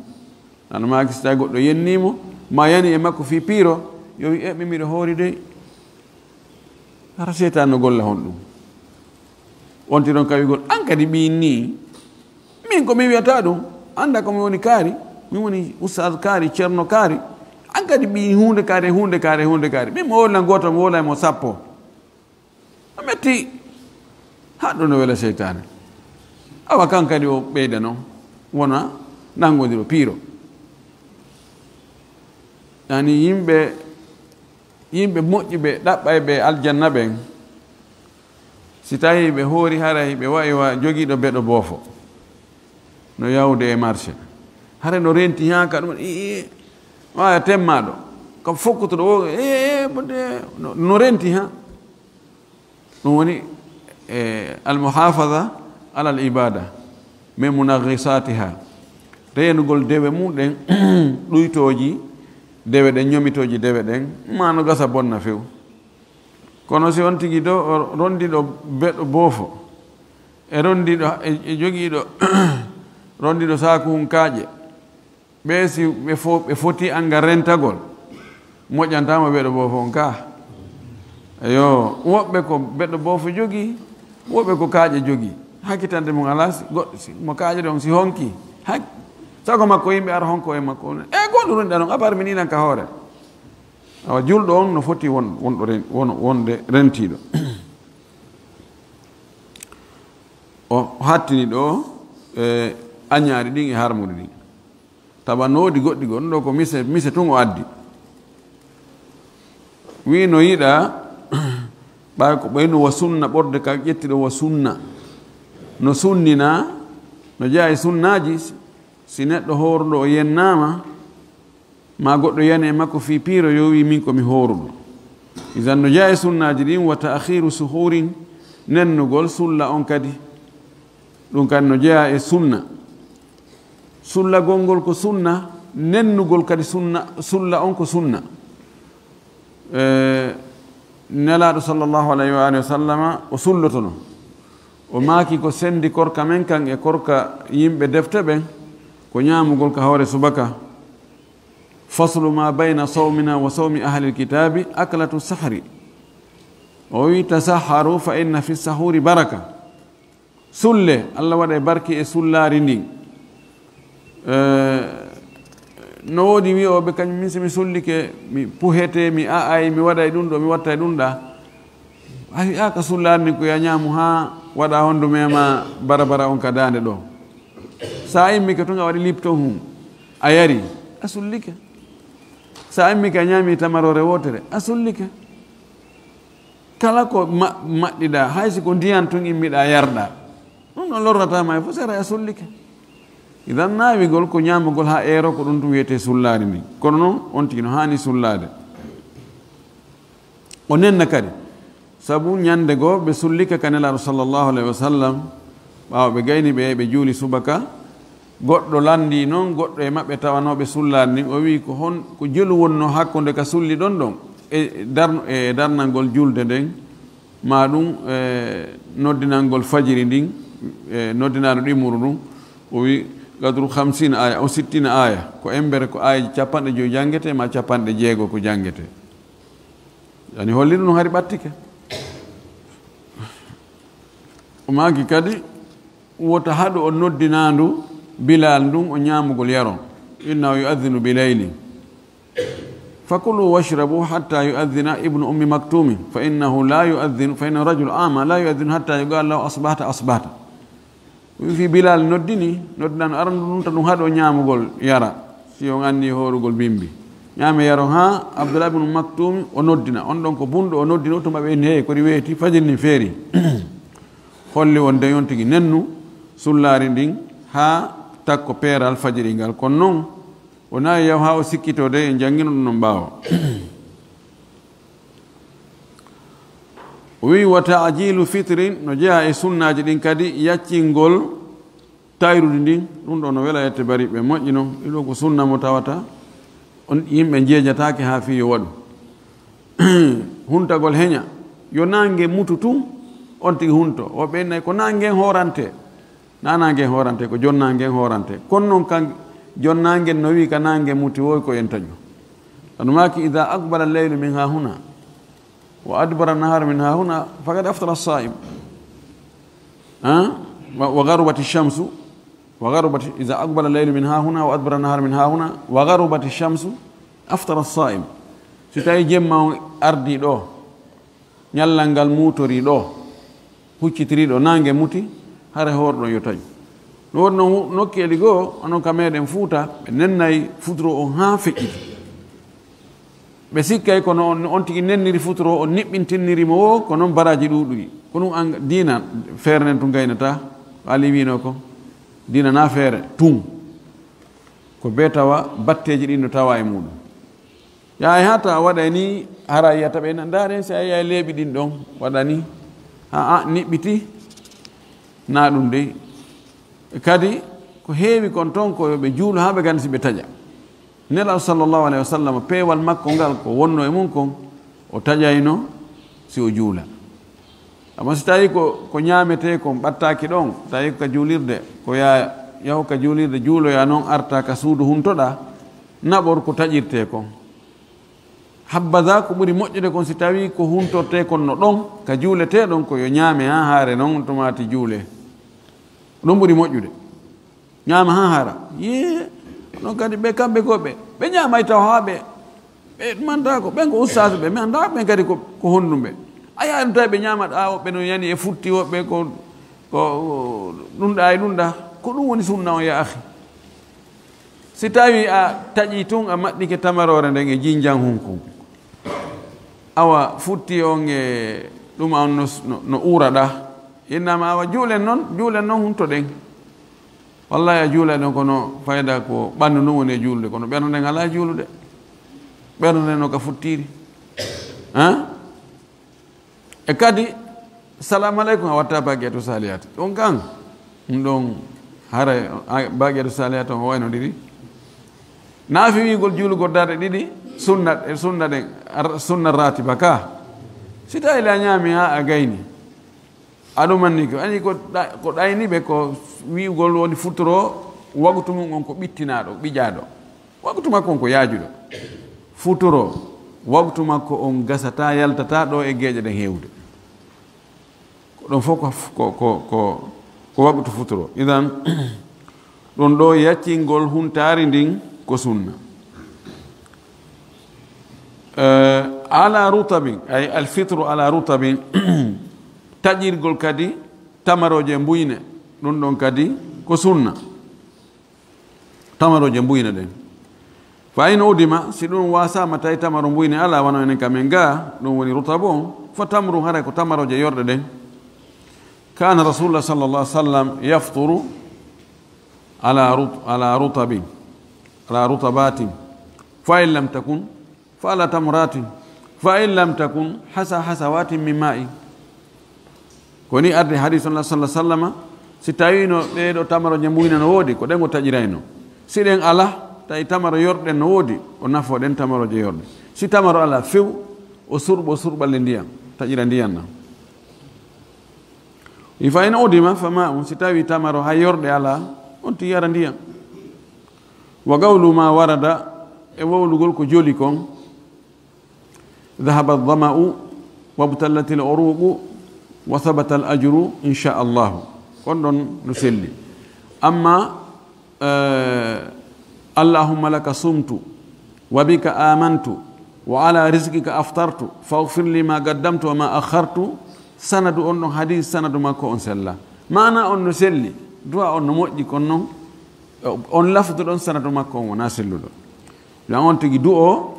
Nana maaki, si tawi goɗɗo yennii mo, ma yani e makko fii piiro, yo wi, "E, min miɗo hoori dey." Hara seytaan no golla honɗum? Wonti ɗon kawigol, an kadi ɓiin nii. Min ko mi wiyata ɗum, annda ko mi woni kaari, mi woni ustaas kaari, ceerno kaari. An kadi ɓii huunde kaari, huunde kaari, huunde kaari. Min mo wowlan gooto, mo wowlay mo sappo. A metti. Haɗɗo no wela seytaane. Awa kan kadi o ɓeyda noon, wona nanngodiro piiro. Yani yimɓe, yimɓe moƴƴuɓe, ɗaɓɓayɓe aljanna ɓen, si tawi ɓe hoori, haray ɓe wa'i wa jogiiɗo beɗo boofo, no yawde e marché. Haray no renti haa ka ɗum, i, i, waya temmaaɗo, ka fokkutuɗo o, e, e, no, no renti haa. Ɗum woni, e, al muhafaza ala al ibada min munaghisatiha, reenugol dewe mum ɗen, ɗuytooji dewe ɗen, ñomitooji dewe ɗen, ma no gasa bonna few. Kono si on tigi ɗo, o rondiɗo beɗo boofo, e rondiɗo, e, e jogiiɗo, rondiɗo saaku hun kaaƴe, ɓe si ɓe fo-, ɓe foti anga rentagol, moƴƴantaama beɗo boofo on ka. Eyo, woɓɓe ko beɗo boofo jogi, woɓɓe ko kaaƴe jogi. Hakkitande mum alaa si, goɗɗo si, mo kaaƴe ɗon si honki, hak-, sago makko yimɓe ara honko e makko. E goɗɗo ronɗa ɗon, à part min inan ka hoore. Awa, julɗo on no foti won-, wonɗo ren-, won-, wonde rentiiɗo. O hattini ɗo, e, añaari ɗin e harmude ɗin. Tawa no woodi goɗɗi goo, ɗum ɗo ko mise, mise tun o addi. Wi no yiɗa, ɓay ko ɓayno wa sunna, ɓorde ka ƴetti ɗo wa sunna. No sunnina, no jeyaa e sunnaaji, si, si neɗɗo hooruɗo o yennaama, ma goɗɗo yani e makko fii piiro, yo wi min ko mi hooruɗo. Idan no jeyaa e sunnaaji ɗin, wa ta'khiru suhurin, nennugol sulla on kadi. Ɗum kadi no jeyaa e sunna. Sullagol ngol ko sunna, nennugol kadi sunna, sulla on ko sunna. E, Nelaaɗo sallallahu alayhi wa alihi wa sallama, o sullotono. O maaki ko sendi korka men kan e korka yimɓe defte ɓen, ko ñaamugol ka hoore subaka. Faslu ma bayna sawmina wa sawmi ahlil kitaabi aklatu sahri. O wi, "Tasahharu fa inna fi sahuri baraka." Sulle, Allah waɗay barki e sullaari ndin. Eh, no woodi wi'ooɓe, "Kañum min, si mi sullike, mi puhete, mi a'ay, mi waɗay ɗum ɗo, mi wattay ɗum ɗa." A wi'a ka sullaari ndin ko ya ñaamu haa waɗa hondu mema barabara on ka daande ɗo. Sa immike tun a waɗi lipton hun, a yari, a sullike. Sa immike a ñaami tamaroore wootere, a sullike. Kala ko ma-, maɗɗiɗaa, hay si ko ndiyan tun immiɗaa yarɗaa, ɗum ɗon lorrataa ma e fof, sera a sullike. Idan naawigol ko ñaamugol haa eero, ko ɗum tun wiyetee sullaari ndin. Kono noon, on tigi no haani sullaade. O nenna kadi. Sabu ñande goo ɓe sullike ka Nelaaɗo sallallahu alayhi wa sallam, ɓaawo ɓe gayni ɓe, ɓe juuli subaka, goɗɗo lanndii noon, goɗɗo e maɓɓe tawanooɓe sullaari ndin, o wi'i, "Ko hon, ko jelu wonnoo hakkunde ka sulli ɗon ɗon e darn-, e darnangol julde nden, maa ɗum, e noddinangol fajiri ndin, e noddinaandu ɗimmuru ndun?" O wi'i, "Qadru khamsina aya, aw sittina aya." Ko embere ko aayeeji capanɗe jowi janngetee, maa capanɗe jeego ko janngetee. Yani holli ɗum hari ɓattike. O maaki kadi, "Wota haɗu on noddinaandu Bilal ndun o ñaamugol yaron. Innahu yu'adhdhinu bilayli. Fakulu washrabu hatta yu'adhdhina ibnu ummi maktumi. Fa innahu la yu'adhdhinu, fa inna rajul ama la yu'adhdhinu hatta yuqala lahu asbahta, asbahta." Wi fii Bilal noddini, noddinaandu arandu ndun, ta ɗum haɗo ñaamugol yara, si on anndi hoorugol bimbi. Ñaame yaron haa Abdullah ibn Maktum o noddina. On ɗon ko bunɗo o noddino, tuma ɓe inni, "Hey, kori weeti, fajiri ndin feeri." Holli wonde on tigi nennu sullaari ndin haa takko peeral fajiri ngal. Kono noon, o naayi yaw haa o sikkitoo de, en janngino ɗum ɗon ɓaawo. O wi'i, "Wa ta'jilu fitrin", no jeyaa e sunnaaji ɗin kadi, yaccingol tayrudi ndin. Ɗum ɗo no wela yette bari ɓe moƴƴi non. Ɗiɗo ko sunna mo tawata on yimɓe njeejataake haa fii yo waɗu. Huntagol heña, yo naange mutu tun, on tigi hunto. O ɓe nay ko naange hoorante. Na naange hoorante, ko jonnaange hoorante. Kono noon kan jonnaange no wi'i ka naange muti, woy ko en taƴu. Anu maaki, "Idha aqbala al-laylu min hahuna, wa adbara an-naharu min hahuna, faqad aftara as-sa'im." Ha? "Wa, wa gharubati shamsu, wa gharubati, idha aqbala al-laylu min hahuna, wa adbara an-naharu min hahuna, wa gharubati shamsu, aftara as-sa'im." Si tawi jemma on ardi ɗo, ñallal ngal muutorii ɗo, huccitirii ɗo, naange muti, hare hoorɗo yo taƴu. No wonno nokkeeli goo, onon ka meɗen Fuuta, ɓe nennay futuro on haa feƴƴiti. Ɓe sikkay kono on, on tigi nenniri futuro, on niɓɓintinniri mo woo, ko noon baraaji ɗuuɗuɗi. Ko ɗum an, diina feere nden tun gaynataa, ko Ali wiino ko, diina na feere tun. Ko bee tawa batteeji ɗin no tawa e muuɗum. Yahay haa tawa waɗay ni, hara yiya taɓe na ndaaren si a yiya leeɓi ɗin ɗon waɗa ni. Haa a niɓɓiti, na ɗum dey. E kadi, ko heewi kon toon ko yo ɓe juulu haa ɓe gandi si ɓe taƴa. Nelaaɗo sallallahu alayhi wa sallam, peewal makko ngal ko wonno e mum kon, o taƴayno si o juula. Amma si tawi ko, ko ñaametee kon ɓattaaki ɗon, tawi ko ka juulirde, ko yaa, yahu ka juulirde juuloyaa noon arta ka suudu huntoɗaa, naɓor ko taƴirtee kon. Habbaza ko ɓuri moƴƴude kon si tawi ko huntortee kon no ɗon, ka juuletee ɗon ko yo ñaame haa haare noon, tomaati juulee. Ɗum ɓuri moƴƴude. Ñaama haa haara. Yee, non kadi ɓe kamɓe ko ɓe, ɓe ñaamay taw haa ɓe, ɓe mantaako. Ɓen ko ustaas ɓe, mi anndaa ɓen kadi ko, ko honɗum ɓe. A yaha ɗum tawi ɓe ñaama ɗaa, woɓɓe no yani e futti, woɓɓe ko, ko ɗum ɗaa e ɗum ɗaa. Ko ɗum woni sunna on, ya akhi. Si tawi a taƴi tun, a maɗɗike tamaroore nden e jinjan hunkun, awa futti on e ɗum on no, no, no uura ɗaa, innama awa juulen non, juulen non hunto ɗen. Wallahi a juula ɗon, kono fayda ko ɓandu ndun woni e juulude, kono ɓernde nden alaa juulude. Ɓernde nden no ka futtiri. Hein? E kadi, salamu aleykum, a watta Baqiyatu Salihati. Ɗum kan, ɗum ɗon, hara a-, Baqiyatu Salihati on o waynodiri. Naafi wiigol juulugol darɗe ɗiɗi, sunna, e sunna ɗen, ar-, sunna ratiba ka. Si tawi la ñaami haa a gayni, a ɗumanni ko, ani ko ɗa-, ko ɗayni ɓe ko wiigol woni futuro, waktu mum on ko ɓittinaaɗo, ɓijaaɗo. Waktu makko on ko yaajuɗo. Futuro, waktu makko on gasata, yaltata ɗo e geeƴe ɗen heewde. Ko ɗon fof ko, ko, ko, ko, ko waktu futuro. Idan, ɗum ɗo yaccingol huntaari ndin ko sunna. Eh, ala rutabin, ay alfitru ala rutabin, taƴirgol kadi tamarooje mbuyne, ɗum ɗon kadi ko sunna. Tamarooje mbuyne ɗen. Fa in udima, si ɗum wasaama tawi tamaro mbuyne alaa, wano enen ka men ga, ɗum woni rutab on, fa tamru, haray ko tamarooje yorɗe ɗen. Kana Rasulullah sallallahu alaihi wasallam yafturu ala rut-, ala rutabin, ala rutabatin. Fa in lam takun, fa ala tamratin. Fa in lam takun, hasa hasawatin min ma'in. Ko ni arde hadis on sallallahu alaihi wasallama, si tawino ɗee ɗoo tamarooje mbuyne no woodi, ko ɗen o taƴirayno. Si ɗen alaa, tawi tamaro yorɗe no woodi, o nafo ɗen tamaroje yorɗe. Si tamaro alaa few, o surɓo surɓalle ndiyam, taƴira ndiyam ɗam. Wi fa in udima fa ma'un, si tawi tamaro hay yorɗe alaa, on tigi yara ndiyam. Wa qawlu ma warada, e wowlugol ko joli kon, dhahaba adh-dhama'u wabtallatil uruqu wa thabata al-ajru insha Allah. Kon ɗon no selli. Amma, eh, Allahumma laka sumtu wa bika amantu wa ala rizqika aftartu faghfir li ma qaddamtu wa ma akhartu, sanadu on ɗon hadis, sanadu makko on sella. Maana on no selli, du'a on no moƴƴi, kon non, on lafdu ɗon sanadu makko on wona selluɗo. Ɗum on tigi du'o,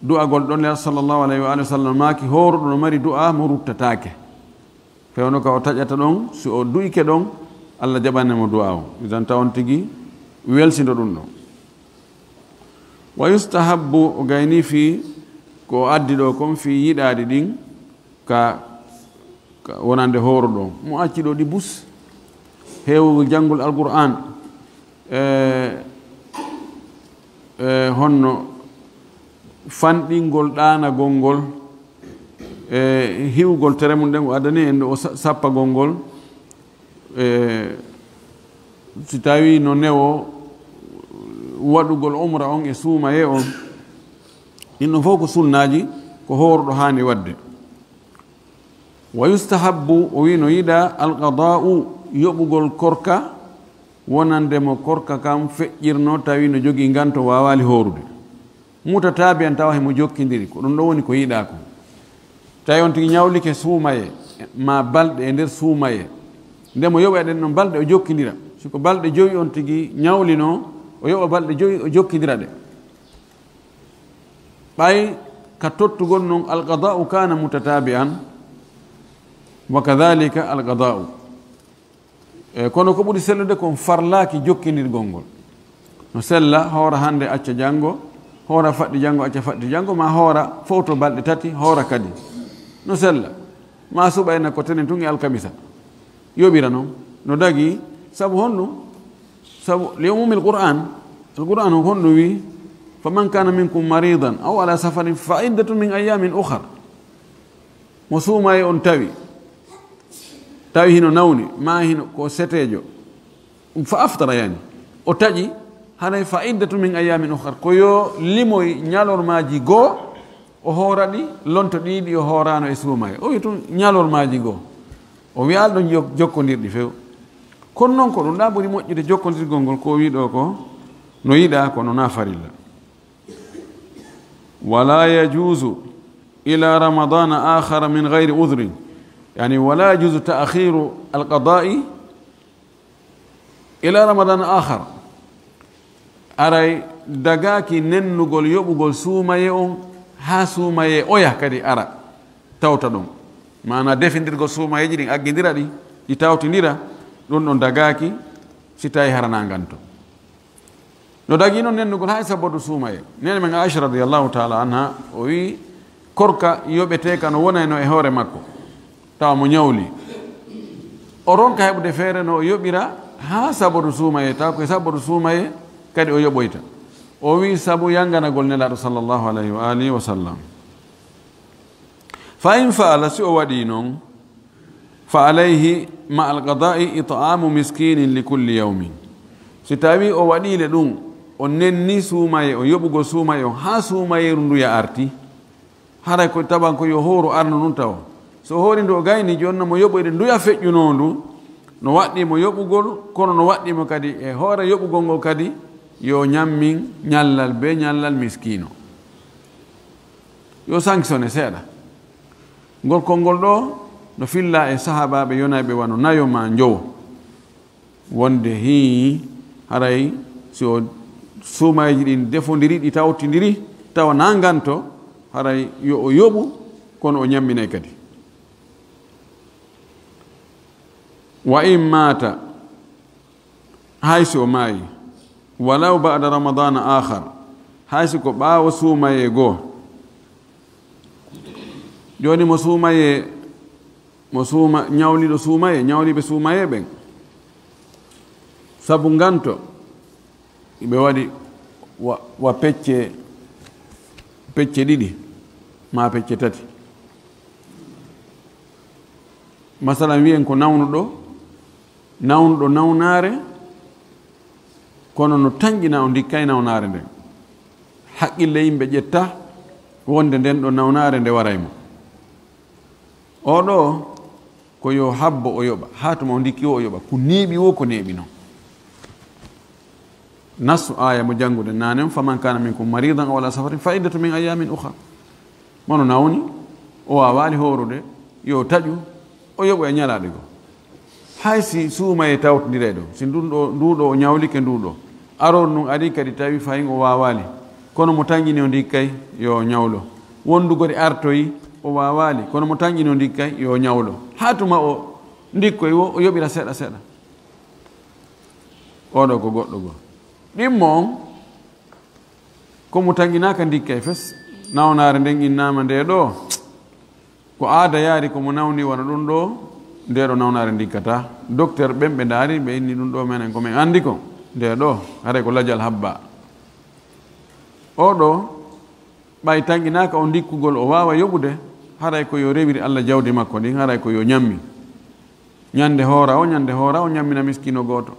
du'agol ɗon, Nelaaɗo sallallahu alayhi wa alihi wa sallam maaki, hooruɗo no mari du'a mo ruttataake. Fewndo ka o taƴata ɗon, si o du'ike ɗon, Allah jaɓanay mo du'a on. Idan ta on tigi welsindo ɗum ɗon. Wa yustahabbu, o gayni fii ko o addi ɗo kon fii yiɗaaɗi ɗin ka, ka wonande hooruɗo on. Mo acci ɗo ɗi bus, heewugol janngol Alqur'aan, e, e, honno fanɗingol ɗaanagol ngol, e, hiwgol tere mum ɗen o addani en ɗo o sa-, sappagol ngol, e, si tawi no newo waɗugol umra on e suumaye on, ɗin ɗon fof ko sunnaaji, ko hooruɗo haani waɗde. Wa yustahabbu, o wi no yiɗaa, alqadaa'u, yoɓugol korka, wonande mo korka kan feƴƴirno, tawi no jogii nganto waawaali hoorude. Mutataabi'an, tawa himo jokkindiri, ko ɗum ɗo woni ko yiɗaa kon. Tawi on tigi ñawlike suumaye, ma balɗe e nder suumaye, nde mo yoɓa ɗen ɗon balɗe o jokkindira. Si ko balɗe jowi on tigi ñawlino, o yoɓa balɗe jowi o jokkindira ɗe. Ɓay ka tottugol non, alqadaa'u kana mutataabi'an, wa kadhalika alqadaa'u. E, kono ko ɓuri sellude kon farlaaki jokkindirgol ngol. No sella, hoora hannde, acca janngo, hoora faɗɗi janngo, acca faɗɗi janngo, ma hoora fowto balɗe tati, hoora kadi. No sella. Ma suɓa ena ko tenen tun e alkamisa. Yoɓira non. No dagi, sabu honɗum? Sabu li umumil Qur'an, Alqur'an on honɗum wi? "Faman kana minkum maridan aw ala safarin fa iddatun min ayyamin ukhar." Mo suumaye on tawi, tawi hino nawni, ma hino ko setejo, fa aftara, yani, o taƴi, hanay fa iddatu min ayyamin ukhar, ko yo limoy ñalormaji goo, o hoora ɗi, lonto ɗi ɗi o hoorano e suumaye. O wi tun ñalormaji goo. O wiyaali ɗon jok-, jokkondirɗi few. Kono non ko ɗum ɗa ɓuri moƴƴude jokkondirgol ngol, ko o wi ɗo ko no yiɗa, kono na farilla. "Wala yajuzu ila ramadana akhara min ghayri udhrin." Yani, "wala yajuzu ta'khiru alqada'i ila ramadana akhar." Aray dagaaki nennugol yoɓugol suumaye on haa suumaye oya kadi ara tawta ɗon. Maana defindirgol suumayeeji ɗin, aggindira ɗi, ɗi tawtindira, ɗum ɗon dagaaki si tawi hara nanganto. No dagi non nennugol hay sabodu suumaye. Nene men Aisha radiyallahu ta'ala anha, o wi, korka yoɓeteeka no wonayno e hoore makko, tawa mo ñawli. O ronka heɓude feere no o yoɓira haa sabodu suumaye, tawa ko e sabodu suumaye kadi o yoɓoyta. O wi sabu yanganagol Nelaaɗo sallallahu alayhi wa alihi wa sallam. Fa in fa'ala, si o waɗi non, fa alayhi ma alqada'i it'amu miskinin li kulli yawmin. Si tawi o waɗile ɗum, o nenni suumaye, o yoɓugol suumaye on haa suumayeru nduya arti, haray ko taban ko yo hooru arno ɗum tawa. So hoori ndu o gayni, jooni no mo yoɓoyde nduya feƴƴunoo ndu, no waɗɗii mo yoɓugol, kono no waɗɗii mo kadi e hoore yoɓugol ngol kadi, yo ñammin ñallal be ñallal miskiino. Yo sanctionné seeɗa. Ngol konngol ɗo no filla e sahaabaaɓe yonayɓe wano nayo maa njowo. Wonde hii, haray si o suumayji ɗin defondiri, ɗi tawtindiri, tawa nanganto, haray yo o yoɓu, kono o ñamminay kadi. Wa in maata, hay si o maayi, walaw ba'da ramadana akhar, hay si ko ɓaawo suumayee goo. Jooni mo suumayee, mo suuma, ñawliiɗo suumayee, ñawliiɓe suumayee ɓen, sabu nganto, ɓe waɗi wa, wa pecce, pecce ɗiɗi, maa pecce tati. Masalan, wiyen ko nawnuɗo, nawnuɗo nawnaare, kono no tanƴina o ndikkay nawnaare nden. Haqqille yimɓe ƴetta wonde nden ɗo nawnaare nde waray mo. Oo ɗoo, ko yo habbo o yoɓa, haa tuma o ndikki o, o yoɓa. Ko neeɓi woo, ko neeɓi non. Nassu aaya mo jannguɗen nanen, "Faman kana minkum maridan aw ala safarin fa iddatu min ayyamin ukhar." Mo no nawni, o waawaali hoorude, yo taƴu, o yoɓo e ñalaaɗe goo. Hay si suumayee tawtondire ɗo, si ndun ɗo, ndu ɗo o ñawlike ndu ɗo, aroru ndun ari kadi tawi fayin o waawaali, kono mo tanƴini o ndikkay yo ñawlo. Wondu gori artoyi, o waawaali, kono mo tanƴini o ndikkay yo ñawlo. Haa tuma o ndikkoy woo, o yoɓira seeɗa seeɗa. Oo ɗoo ko goɗɗo goo. Ɗimmo on, ko mo tanƴinaaka ndikkay fes. Nawnaare nden innaama nde ɗoo. Ko aada yaari ko mo nawni wano ɗum ɗoo, nde ɗoo nawnaare ndikkataa. Docteur ɓen ɓe ndaari, ɓe inni ɗum ɗoo menen ko men anndi kon. Nde ɗoo, haray ko lajal habba. Oo ɗoo, ɓay tanƴinaaka o ndikkugol o waawa yoɓude, haray ko yo rewir Alla jawdi makko ndin, haray ko yo ñammin. Ñande hoora o, ñande hoora o ñammina miskiino gooto.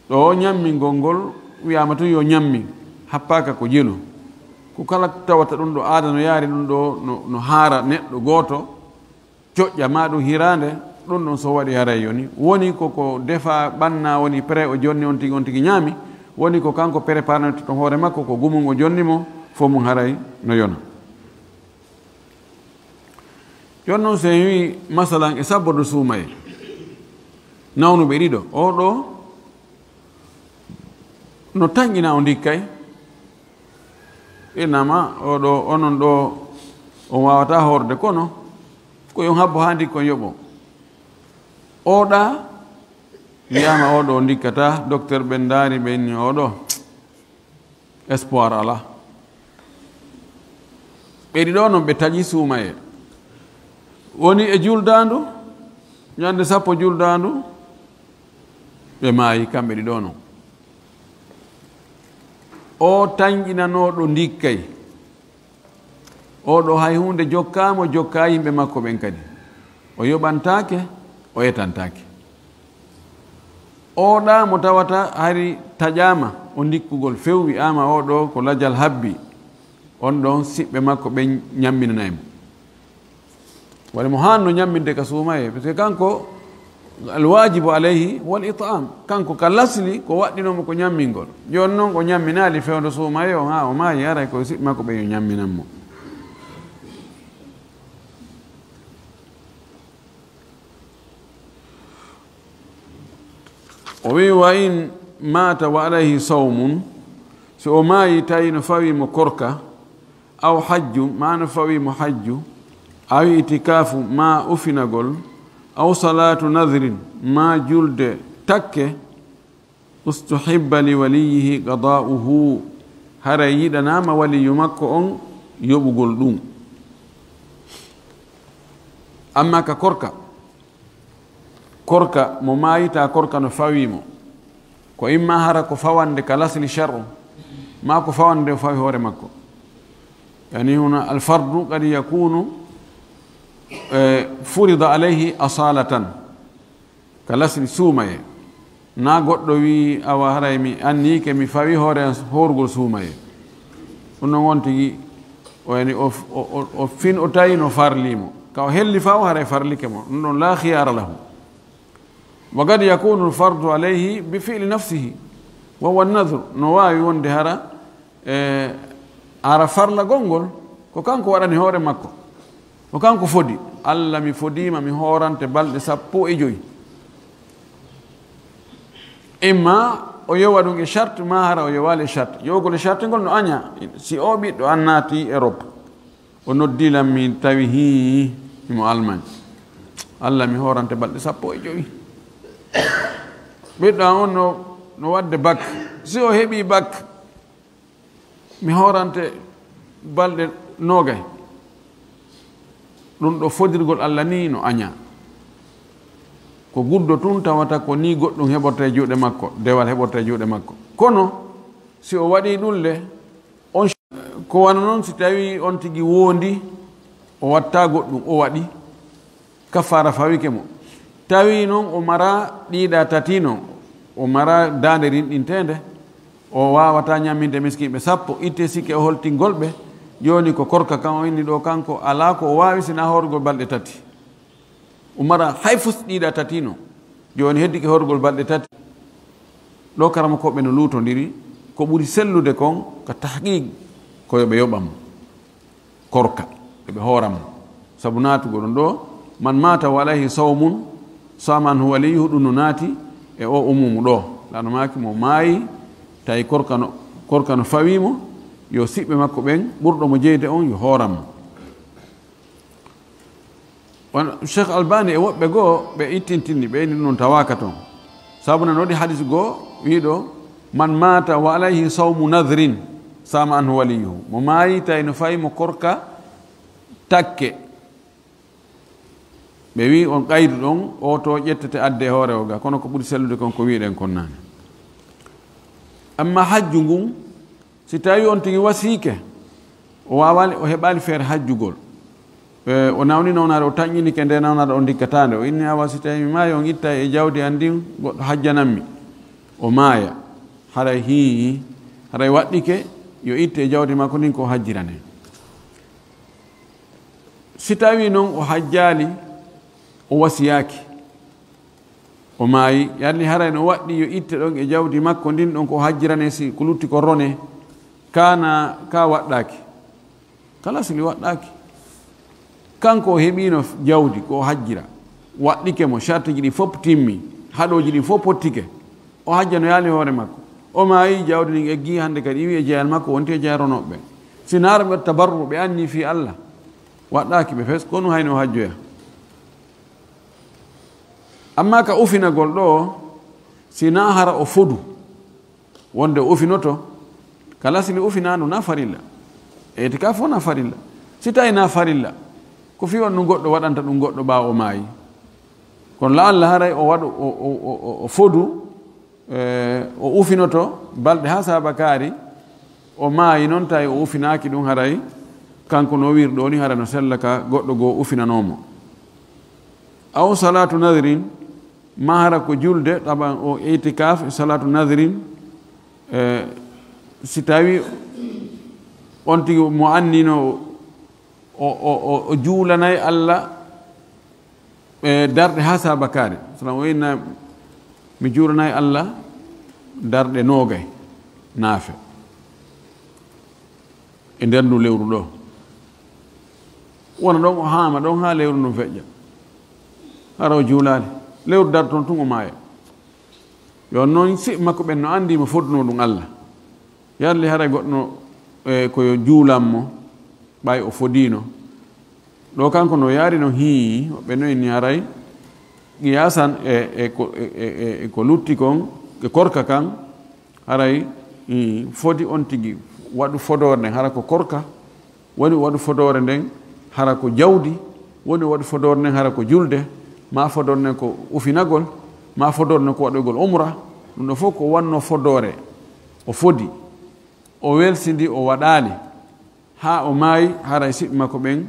Ɗo o ñammingol ngol wiyaama tun yo ñammin, happaaka ko jelu. Ko kala tawata ɗum ɗo aada no yaari ɗum ɗo no, no haara neɗɗo gooto, coƴƴa ma ɗum hiraande, ɗum ɗon so waɗi haray yoni. Woni ko ko defa ɓanna woni prêt o jonni on tigi, on tigi ñaami. Woni ko kanko préparé to hoore makko ko gumun o jonni mo, fo mum haray no yona. Jooni noon, so en wii, masalan, e sabbordu suumayee, nawnuɓe ɗiɗo, oo ɗoo no tanƴina o ndikkay, innama oo ɗoo, onon ɗoo, on waawataa hoorde, kono ko yo on habbo haa ndikkon yoɓo. Oo ɗaa, wiyaama oo ɗoo ndikkataa, docteur ɓen ndaari, ɓe inni oo ɗoo. Espoir alaa. Ɓe ɗiɗo noon ɓe taƴi suumayee. Woni e juldaandu, ñande sappo juldaandu, ɓe maayi kamɓe ɗiɗo non. O tanƴinanooɗo ndikkay. Oɗo hay huunde jokkaamo, jokkaa yimɓe makko ɓen kadi. O yoɓantaake, o etantaake. Oɗa mo tawata hari taƴaama, o ndikkugol few, wi'aama oɗo ko lajal habbi, on ɗon siɓɓe makko ɓen ñamminanay mo. Wala mo haanno ñamminde ka suumayee, parce que kanko, al waajibu alayhi huwa al it'am. Kanko ka lasli ko waɗɗinoo mo ko ñammingol. Jooni non o ñamminaali fewndo suumayee on, haa o maayi, haray ko siɓɓe makko ɓen yo ñamminan mo. O wi'i, "Wa in maata wa alayhi sawmun," si o maayi tawi no fawii mo korka, aw hajju, maa no fawii mo hajju, aw itikaafu, maa ufinagol, aw salaatu nadrin, maa julde takke, ustuhibba li waliyihi qadaa'uhu, haray yiɗanaama waliyu makko on yoɓugol ɗum. Amma ka korka, korka mo maayita, korka no fawii mo, ko imma hara ko fawande ka lasli shar'u, maa ko fawande o fawi hoore makko. Yani huna alfardu qad yakunu, eh, furida alayhi asalatan, ka lasli suumayee. Na goɗɗo wi'i, "Awa haray mi anniike mi fawi hoore an hoorugol suumayee." Ɗum non on tigi, o yani o, o, o, o fin o tawi no farli mo. Ka o helli faw haray farlike mo. Ɗum ɗon la khiyara lahu. Wa qad yakunu al-fardu alayhi bi fi'li nafsihi. Wa huwa an-nadhr. No waawi wonde hara, e, hara farlagol ngol, ko kanko waɗani hoore makko. Ko kanko fodi. "Alla, mi fodiima, mi hoorante balɗe sappo e joy." Imma o yowa ɗum e charte, maa hara o yowaali e charte. Yowgol e charte ngol no aña. Si o ɓiɗɗo an naati Europe, o noddi lan, mi tawi hii himo Allemagne. "Alla, mi hoorante balɗe sappo e joy." Ɓiɗɗo an on no, no waɗde bac. Si o heɓi bac, "Mi hoorante balɗe noogay." Ɗum ɗo fodirgol Alla ni no aña. Ko guddo tun tawata ko ni goɗɗum heɓorta e juuɗe makko, dewal heɓorta e juuɗe makko. Kono si o waɗi ɗum le, on ko wano non si tawi on tigi wondi, o watta goɗɗum, o waɗi, kafaara fawike mo. Tawi non o mara ɗiɗa tati non, o mara daande rinɗinteende, o waawata ñamminde miskinɓe sappo, itte sikke o holtingol ɓe. Jooni ko korka kan o inni ɗo, kanko alaa ko o waawi sina hoorugol balɗe tati. O mara hay fus ɗiɗa tati non. Jooni heddike hoorugol balɗe tati. Ɗo karamokooɓe no luutondiri, ko ɓuri sellude kon ka tahqiq ko yo ɓe yoɓa mo korka, ɓe ɓe hooran mo. Sabu naatugol ɗum ɗo, "Man maata wa alayhi sawmun, sama anhu waliyuhu", ɗum no naati e o umumu ɗo. Laano maaki mo maayi, tawi korka no, korka no fawii mo, yo siɓɓe makko ɓen, ɓurɗo mo jeyde on, yo hooran mo. Wano Cheikh Albani e woɓɓe goo, ɓe ittintini, ɓe inni ɗum tawaaka toon. Sabu nan waɗi hadis goo, wiiɗo, "Man maata wa alayhi sawmu nadrin, sama anhu waliyuhu." Mo maayi, tawi no fayi mo korka takke. Ɓe wii on qaydu ɗon, o to ƴettete adde e hoore o ga, kono ko ɓuri sellude kon ko wiiɗen kon naane. Amma hajju ngun, si tawi on tigi wasiike, o waawaali, o heɓaali feere hajjugol. E, o nawni nawnaare, o taƴƴinike nde nawnaare, o ndikkataande. O inni, "Awa, si tawi mi maayi, on ittay e jawdi an ndin, goɗɗo hajjanammi." O maaya. Haray hii, haray waɗɗike, yo itte e jawdi makko ndin ko o hajjirane. Si tawi non o hajjaali, o wasiyaaki, o maayi, yalli haray no waɗɗi yo itte ɗon e jawdi makko ndin ɗon ko o hajjirane, si ko lutti ko rone, kana ka waɗɗaaki. Kala sili waɗɗaaki. Kanko o heɓiino jawdi ko o hajjira. Waɗɗike mo, sartiji ɗi fof timmi, haɗooji ɗi fof pottike. O hajja no yaali hoore makko. O maayi, jawdi ndin eggi, hannde kadi iwi e jeyal makko, wonti e jeyal ronooɓe. Si naara ɓe tabarru, ɓe anni fii Allah. Waɗɗaaki ɓe fes, kono hayno o hajjoya. Amma ka ufinagol ɗo, si na hara o fodu, wonde o ufinoto, ka lasli ufinaandu na farilla. Itikaaf fof na farilla. Si tawi na farilla, Ko fii on ɗum goɗɗo waɗanta ɗum goɗɗo ɓaawo o maayi. Kono la'alla haray o waɗu, o, o, o, o, o fodu, e, o ufinoto balɗe haa saabakaari, o maayi noon tawi o ufinaaki ɗum haray, kanko no wiir ɗoo ni haray no sella ka goɗɗo goo ufinanoo mo. Aw salaatu nadrin, maa hara ko julde, taban o itikaaf, salaatu nadrin, e, si tawi on tigi mo annino o, o, o, o juulanay Alla, e, darɗe haa saabakaari. Salam o inna, mi juulanay Alla darɗe noogay naafe e nder ndu lewru ɗo. Wona ɗon o haama ɗon haa lewru ndun feƴƴa. Hara o juulaali. Lewru darto tun o maaya. Yo noon siɓɓe makko ɓen no anndi mo fodunoo ɗum Alla. Yarli haray goɗɗo no, e, ko yo juulan mo, ɓay o fodiino. Ɗo kanko no yaari no hii, ɓe no inni haray, qiyaasan e, e ko, e, e, e, e ko lutti kon, e korka kan, haray, i, fodi on tigi waɗu fodoore nden, hara ko korka, woni o waɗu fodoore nden, hara ko jawdi, woni o waɗu fodoore nden, hara ko julde, maa fodoore nden ko ufinagol, maa fodoore nden ko waɗoygol umra, ɗum ɗo fof ko wanno fodoore, o fodi, o welsindi, o waɗaali, haa o maayi, haray siɓɓe makko ɓen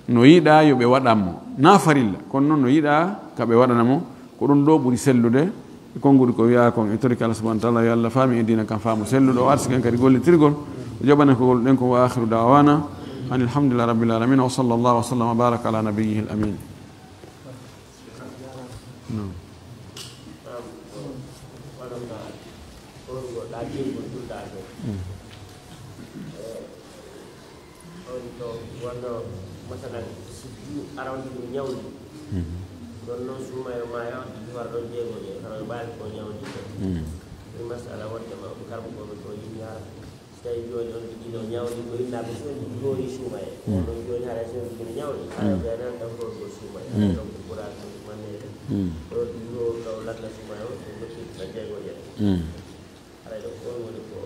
no yiɗaa yo ɓe waɗan mo. Naa farilla, kono noon no yiɗaa ka ɓe waɗana mo. Ko ɗum ɗo ɓuri sellude e konnguɗi ko wi'aa kon e toriki Allah subhanahu wa ta'ala, yo Allah faami en diina kan faamu selluɗo, o arsiki en kadi gollitirgol, o jaɓana ko golluɗen ko. Wa akhiru da'wana anil hamdulillahi rabbil alamin, wa sallallahu wa sallama wa baraka ala nabiyyihil amin. No. Waɗata ko ɗaɗirgol julɗaade. Mm. On to wonno, masalan, si ju-, arawdi ɗum ñawdi. Mhm. Ɗon noon suumayo maayo, duwar ɗon jeegoje, hara ɓaali ko ñawdi. Mhm. Ɗum masala wonde ma, karɓo ko ko yimmi hara. So tawi jooni on tigi no ñawdi ko inna ko sondi jooni suumaye. Mm. On ɗon jooni hara sondi ɗum ñawdi. Hara Mm. ɓe nan ɗon ko ko suumaye. Mm. Ɗon ko ɓuraaki manneede. Mm. Ɗo ɗum ɗo, ɗo lalla suumaye o, ɗum ɗo firti na jeegoje. Mm. Haray ɗo ko on woni ko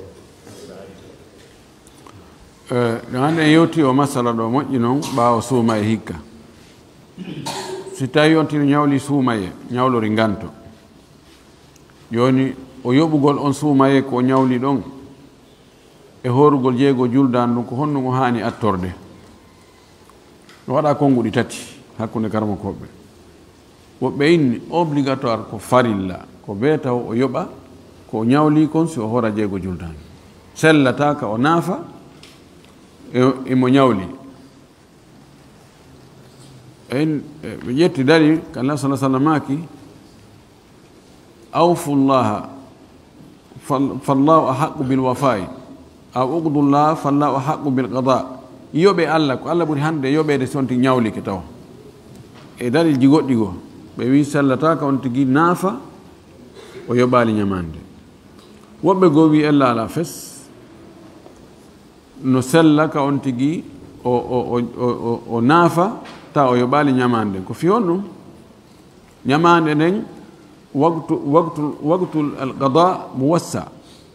ɓuraaki. Eh, ɗo hannde en yewti o masala ɗo moƴƴi noon ɓaawo suumaye hikka. Si tawi on tino ñawli suumaye, ñawlori nganto. Jooni o yoɓugol on suumaye ko o ñawli ɗon e hoorugol jeego juldaandu ɗum ko honɗum o haani attorde? No waɗa konnguɗi tati hakkunde karamokooɓe. Woɓɓe inni obligatoire ko farilla, ko bee taw o yoɓa ko o ñawli kon si o hoora jeego juldaandu. Sellata ka o naafa e, e mo ñawli. En, e, ɓe ƴetti dalil, ka Allah sallallahu alaihi wasallam maaki, "Awfu llaha, fal-, fallahu ahaqqu bil wafa'i, aw uqdu llaha, fallahu ahaqqu bil qada." Yoɓe Allah, ko Allah ɓuri hande yoɓeede si on tigi ñawlike taw. E dalilji goɗɗi goo, ɓe wi sellata ka on tigi naafa, o yoɓaali ñamaande. Woɓɓe goo wi ella ala fes, no sella ka on tigi o, o, o, o, o, o naafa, ta o yoɓaali ñamaande nden. Ko fii honɗum? Ñamaande nden, waktu, waktu, waktul alqada muwassa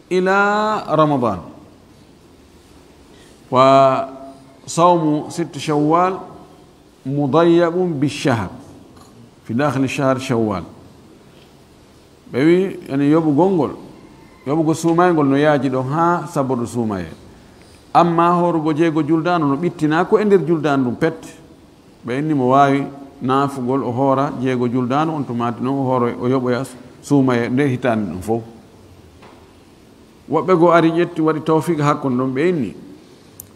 ila Ramadan. Wa sawmu sitti Shawwal mudayyabun bi shahr, fi dakhili shahr Shawwal. Ɓe wi, yani yoɓugol ngol, yoɓugol suumayngol no yaaji ɗon haa sabordu suumaye. Amma hoorugo jeego juldaandu no ɓittinaa ko e nder juldaandu ndun pet. Ɓe inni mo waawi naafugol o hoora jeego juldaandu on, tumaati noon o hooro, o yoɓoya suumaye nde hitaande ɗum fof. Woɓɓe goo ari ƴetti, waɗi tawfiq hakkunde ɗon, ɓe inni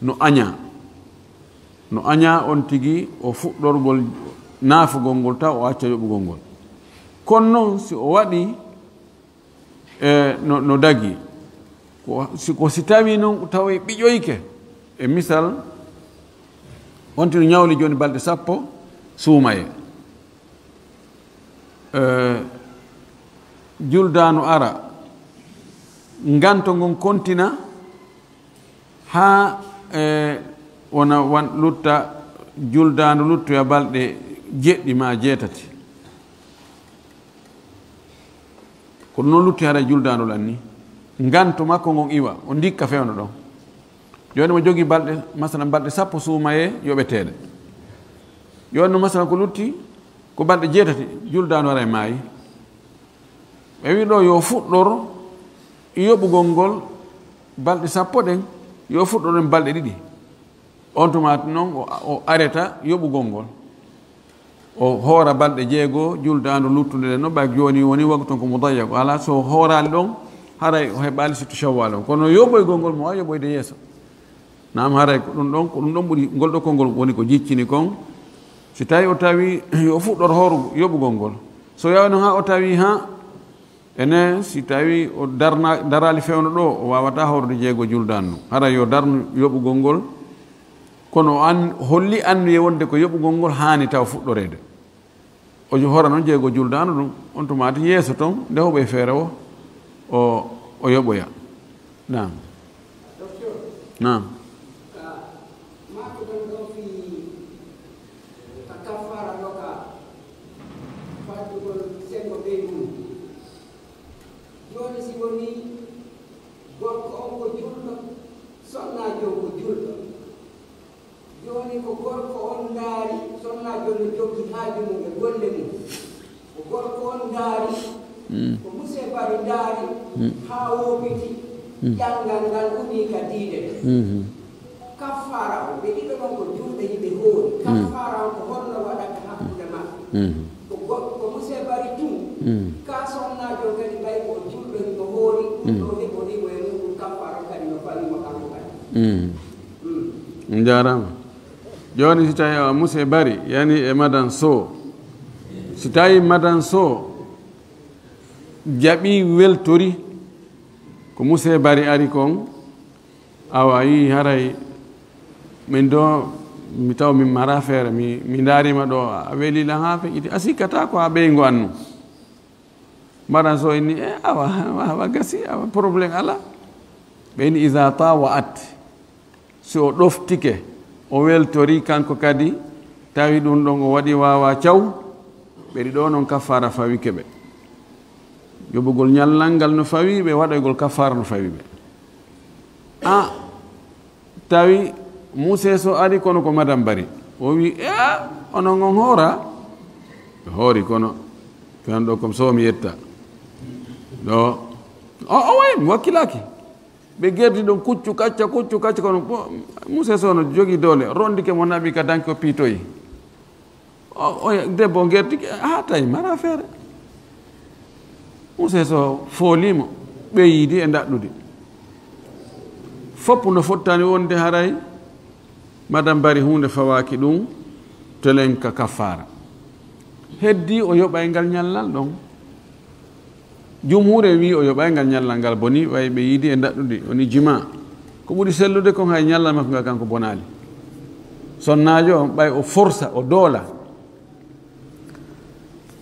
no añaa. No añaa on tigi o fuɗɗorgol naafugol ngol taw o acca yoɓugol ngol. Kono noon si o waɗi, e, no, no dagi. Ko si, ko si tawi noon tawi ɓiƴoyke, e misal, on tino ñawli jooni balɗe sappo suumaye. E, juldaandu ara, nganto ngon kontina haa, e, wona wan lutta, juldaandu luttoya balɗe jeɗɗi maa jeetati. Ko ɗum noon lutti hara juldaandu lan ni. Nganto makko ngon iwa, o ndikka fewndo ɗon. Jooni mo jogii balɗe, masalan, balɗe sappo suumaye yoɓeteeɗe. Yo annu, masalan, ko lutti ko balɗe jeetati, juldaandu haray maayi. Ɓe wi ɗo yo fuɗɗor yoɓugol ngol balɗe sappo ɗen, yo fuɗɗor ɗen balɗe ɗiɗi. On tuma noon o, o areta yoɓugol ngol. O hoora balɗe jeego, juldaandu luttunde ɗen, no ɓay jooni woni waktu on ko mudayyaq. Alaa, so hooraali ɗon, haray o heɓaali sittu Shawwal on. Kono yoɓoygol ngol mo waawi yoɓoyde yeeso. Naam, haray ko ɗum ɗon, ko ɗum ɗon ɓuri, ngol ɗo konngol woni ko jiccini kon. Si tawi o tawi yo fuɗɗor hoorugo, yoɓugol ngol. So yawi noon haa o tawi haa ene, si tawi o darna, daraali fewndo ɗo, o waawata hoorde jeego juldaandu. Haray yo darnu yoɓugol ngol. Kono an, holli annuye wonde ko yoɓugol ngol haani taw fuɗɗoreede. O jo-, hora noon jeego juldaandu ɗum. On tumaati yeeso toon, nde hoɓoy feere o, o, o yoɓoya. Naam. Naam. Jooni si woni gorko on ko julɗo, sonnaajo on ko julɗo. Jooni ko gorko on ndaari, sonnaajo on no jokki haaju mum e golle mum. Ko gorko on ndaari, ko Muse Bari ndaari, haa woopiti, ƴanngal ngal umii ka diide. Kaffaara on, ɓe ɗiɗo ɗon ko julɓe, hiɓe hoori. Kaffaara on ko honno waɗata hakkunde maɓɓe? Ko go-, ko Muse Bari tun, ka sonnaajo on kadi ɓay ko julɗo, himo hoori, ɗum ɗo heɓori mo e muɗum, kaffaara on kadi no fawi mo kanko kadi. Mm. On njaaraama. Jooni si tawi a Muse Bari, yani e Madan Sow. Si tawi Madan Sow jaɓi, weltori, ko Muse Bari ari kon, awa, a yii haray min do, mi taw min mara feere, mi, mi ndaarima ɗo, a weli lan haa feƴƴiti, a sikkata ko a ɓeyngu annu. Madan Sow inni, e, awa, awa, gasi, awa, problème alaa. Ɓe inni, iza tawa'at, si o ɗoftike, o weltori kanko kadi, tawi ɗum ɗon o waɗi waawa caw, ɓe ɗiɗo noon kaffaara fawike ɓe. Yoɓugol ñallal ngal no fawi ɓe, waɗoygol kaffaara no fawi ɓe. A, tawi Muse Sow ari kono ko Madan Bari. O wi, e, onon on hoora? Ɓe hoori kono, kan ɗo comme so mi yetta. Ɗo, o, o wayi, mi wakkilaaki. Ɓe gerdi ɗon kuccu kacca, kuccu kacca, kono bo-, Muse Sow no jogii doole, rondike mo naɓi ka danki o piitoyi. O, o, debbo o gertike, haa tawi mara feere. Muse Sow foolii mo, ɓe yiidi e ndaɗɗudi. Fof no fottani wonde haray Madan Bari huunde fawaaki ɗum, telen ka kaffaara. Heddi o yoɓay ngal ñallal ɗon. Jumhuure wi o yoɓay ngal ñallal ngal boni, ɓay ɓe yiidi e ndaɗɗudi, woni jima. Ko ɓuri sellude kon hay ñallal makko ngal kanko bonaali. Sonnaajo on ɓay o forsa, o doola.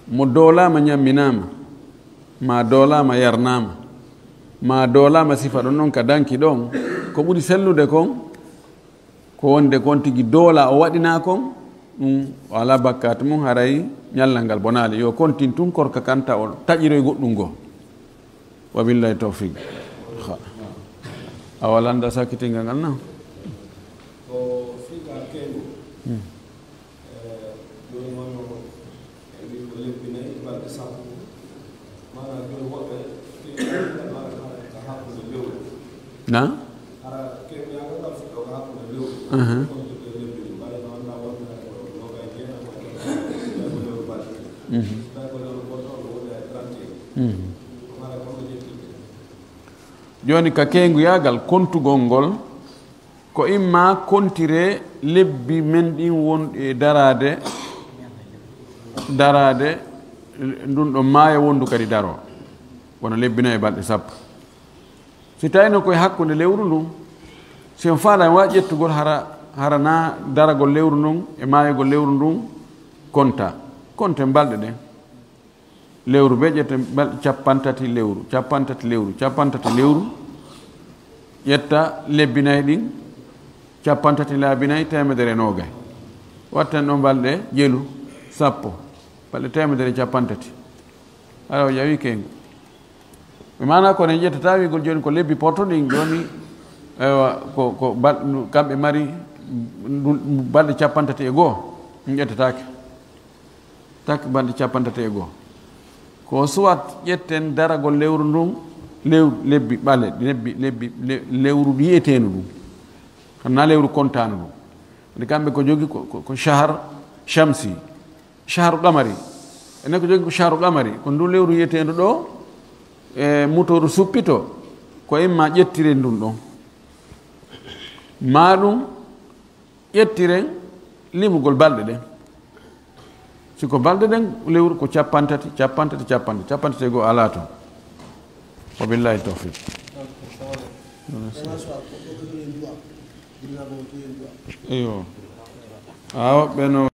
Mo doolaama ñamminaama, ma doolaama yarnaama, ma doolaama sifa ɗon ɗon ka danki ɗon, ko ɓuri sellude kon, ko wonde kon tigi doola o waɗinaa kon, ɗum o alaa bakkaatu mum, haray ñallal ngal bonaali. Yo kontin tun korka kan ta o taƴiroy goɗɗum goo. Wa billahi tawfiq. Ha. Awa lannda sakkitingal ngal na? Ko fii ka keendu. Hmm. Eh, ɗum wonno e wi ko lebbi nayi, balɗe sappo. Maanaam jooni woɓɓe fii ka mbaɗa ka, ka hakkunde lewru. Na? Hara keendu yaa ngal fuɗɗo ka hakkunde lewru. Aha. Ko lebbi ɗi mbaɗa noon na wonta ko nogay jeenam, ko lewru balɗe. Mhm. Tawi ko lewru goto, no woni e trente et un. Mhm. Ko mara ko no ƴettinte. Jooni ka keenguyaagal kontugol ngol, ko imma kontire lebbi men ɗin wonɗi e daraade, daraade ndun ɗon maayo wondu kadi daroo, wona lebbi nayi e balɗe sappo. Si tawii noon ko e hakkunde lewru ndun, si on faalaa, on waawi ƴettugol hara, hara na daragol lewru ndun e maayugol lewru ndun konta. Konten balɗe ɗen. Lewru bee ƴetten balɗe cappanɗe tati lewru, cappanɗe tati lewru, cappanɗe tati lewru. Ƴetta lebbi nayi ɗin, cappanɗe tati laabi nayi, teemedere e noogay. Watten ɗon balɗe ƴelu, sappo, balɗe teemedere e cappanɗe tati. Hara o ƴawi keengu. Mi maana ko en ƴettata wiigol jooni ko lebbi porto ɗin jooni, eywa, ko, ko bal-, kamɓe mari ndu-, balɗe cappanɗe tati e goo. Ƴettataake. Tak banɗe capanɗe tati e goo. Ko soit ƴetten daragol lewru ndun, lewru, lebbi ɓale, lebbi, lebbi, le-, lewru wiyeteendu ndun. Kono na lewru kontaandu ndun. Nde kamɓe ko jogi ko, ko, ko shahar shamsi, shahru qamari. Enen ko jogi ko shahru qamari, ko ndu lewru wiyeteendu ɗo, e mutooru suppito, ko imma ƴettiren ndun ɗon. Maa ɗum ƴettiren limugol balɗe ɗen. Si ko balɗe ɗen, lewru ko capanɗe tati, capanɗe tati, capanɗe, capanɗe tati e goo alaa ton. Wa billahi tawfiq. Iyo. Awa, ɓe no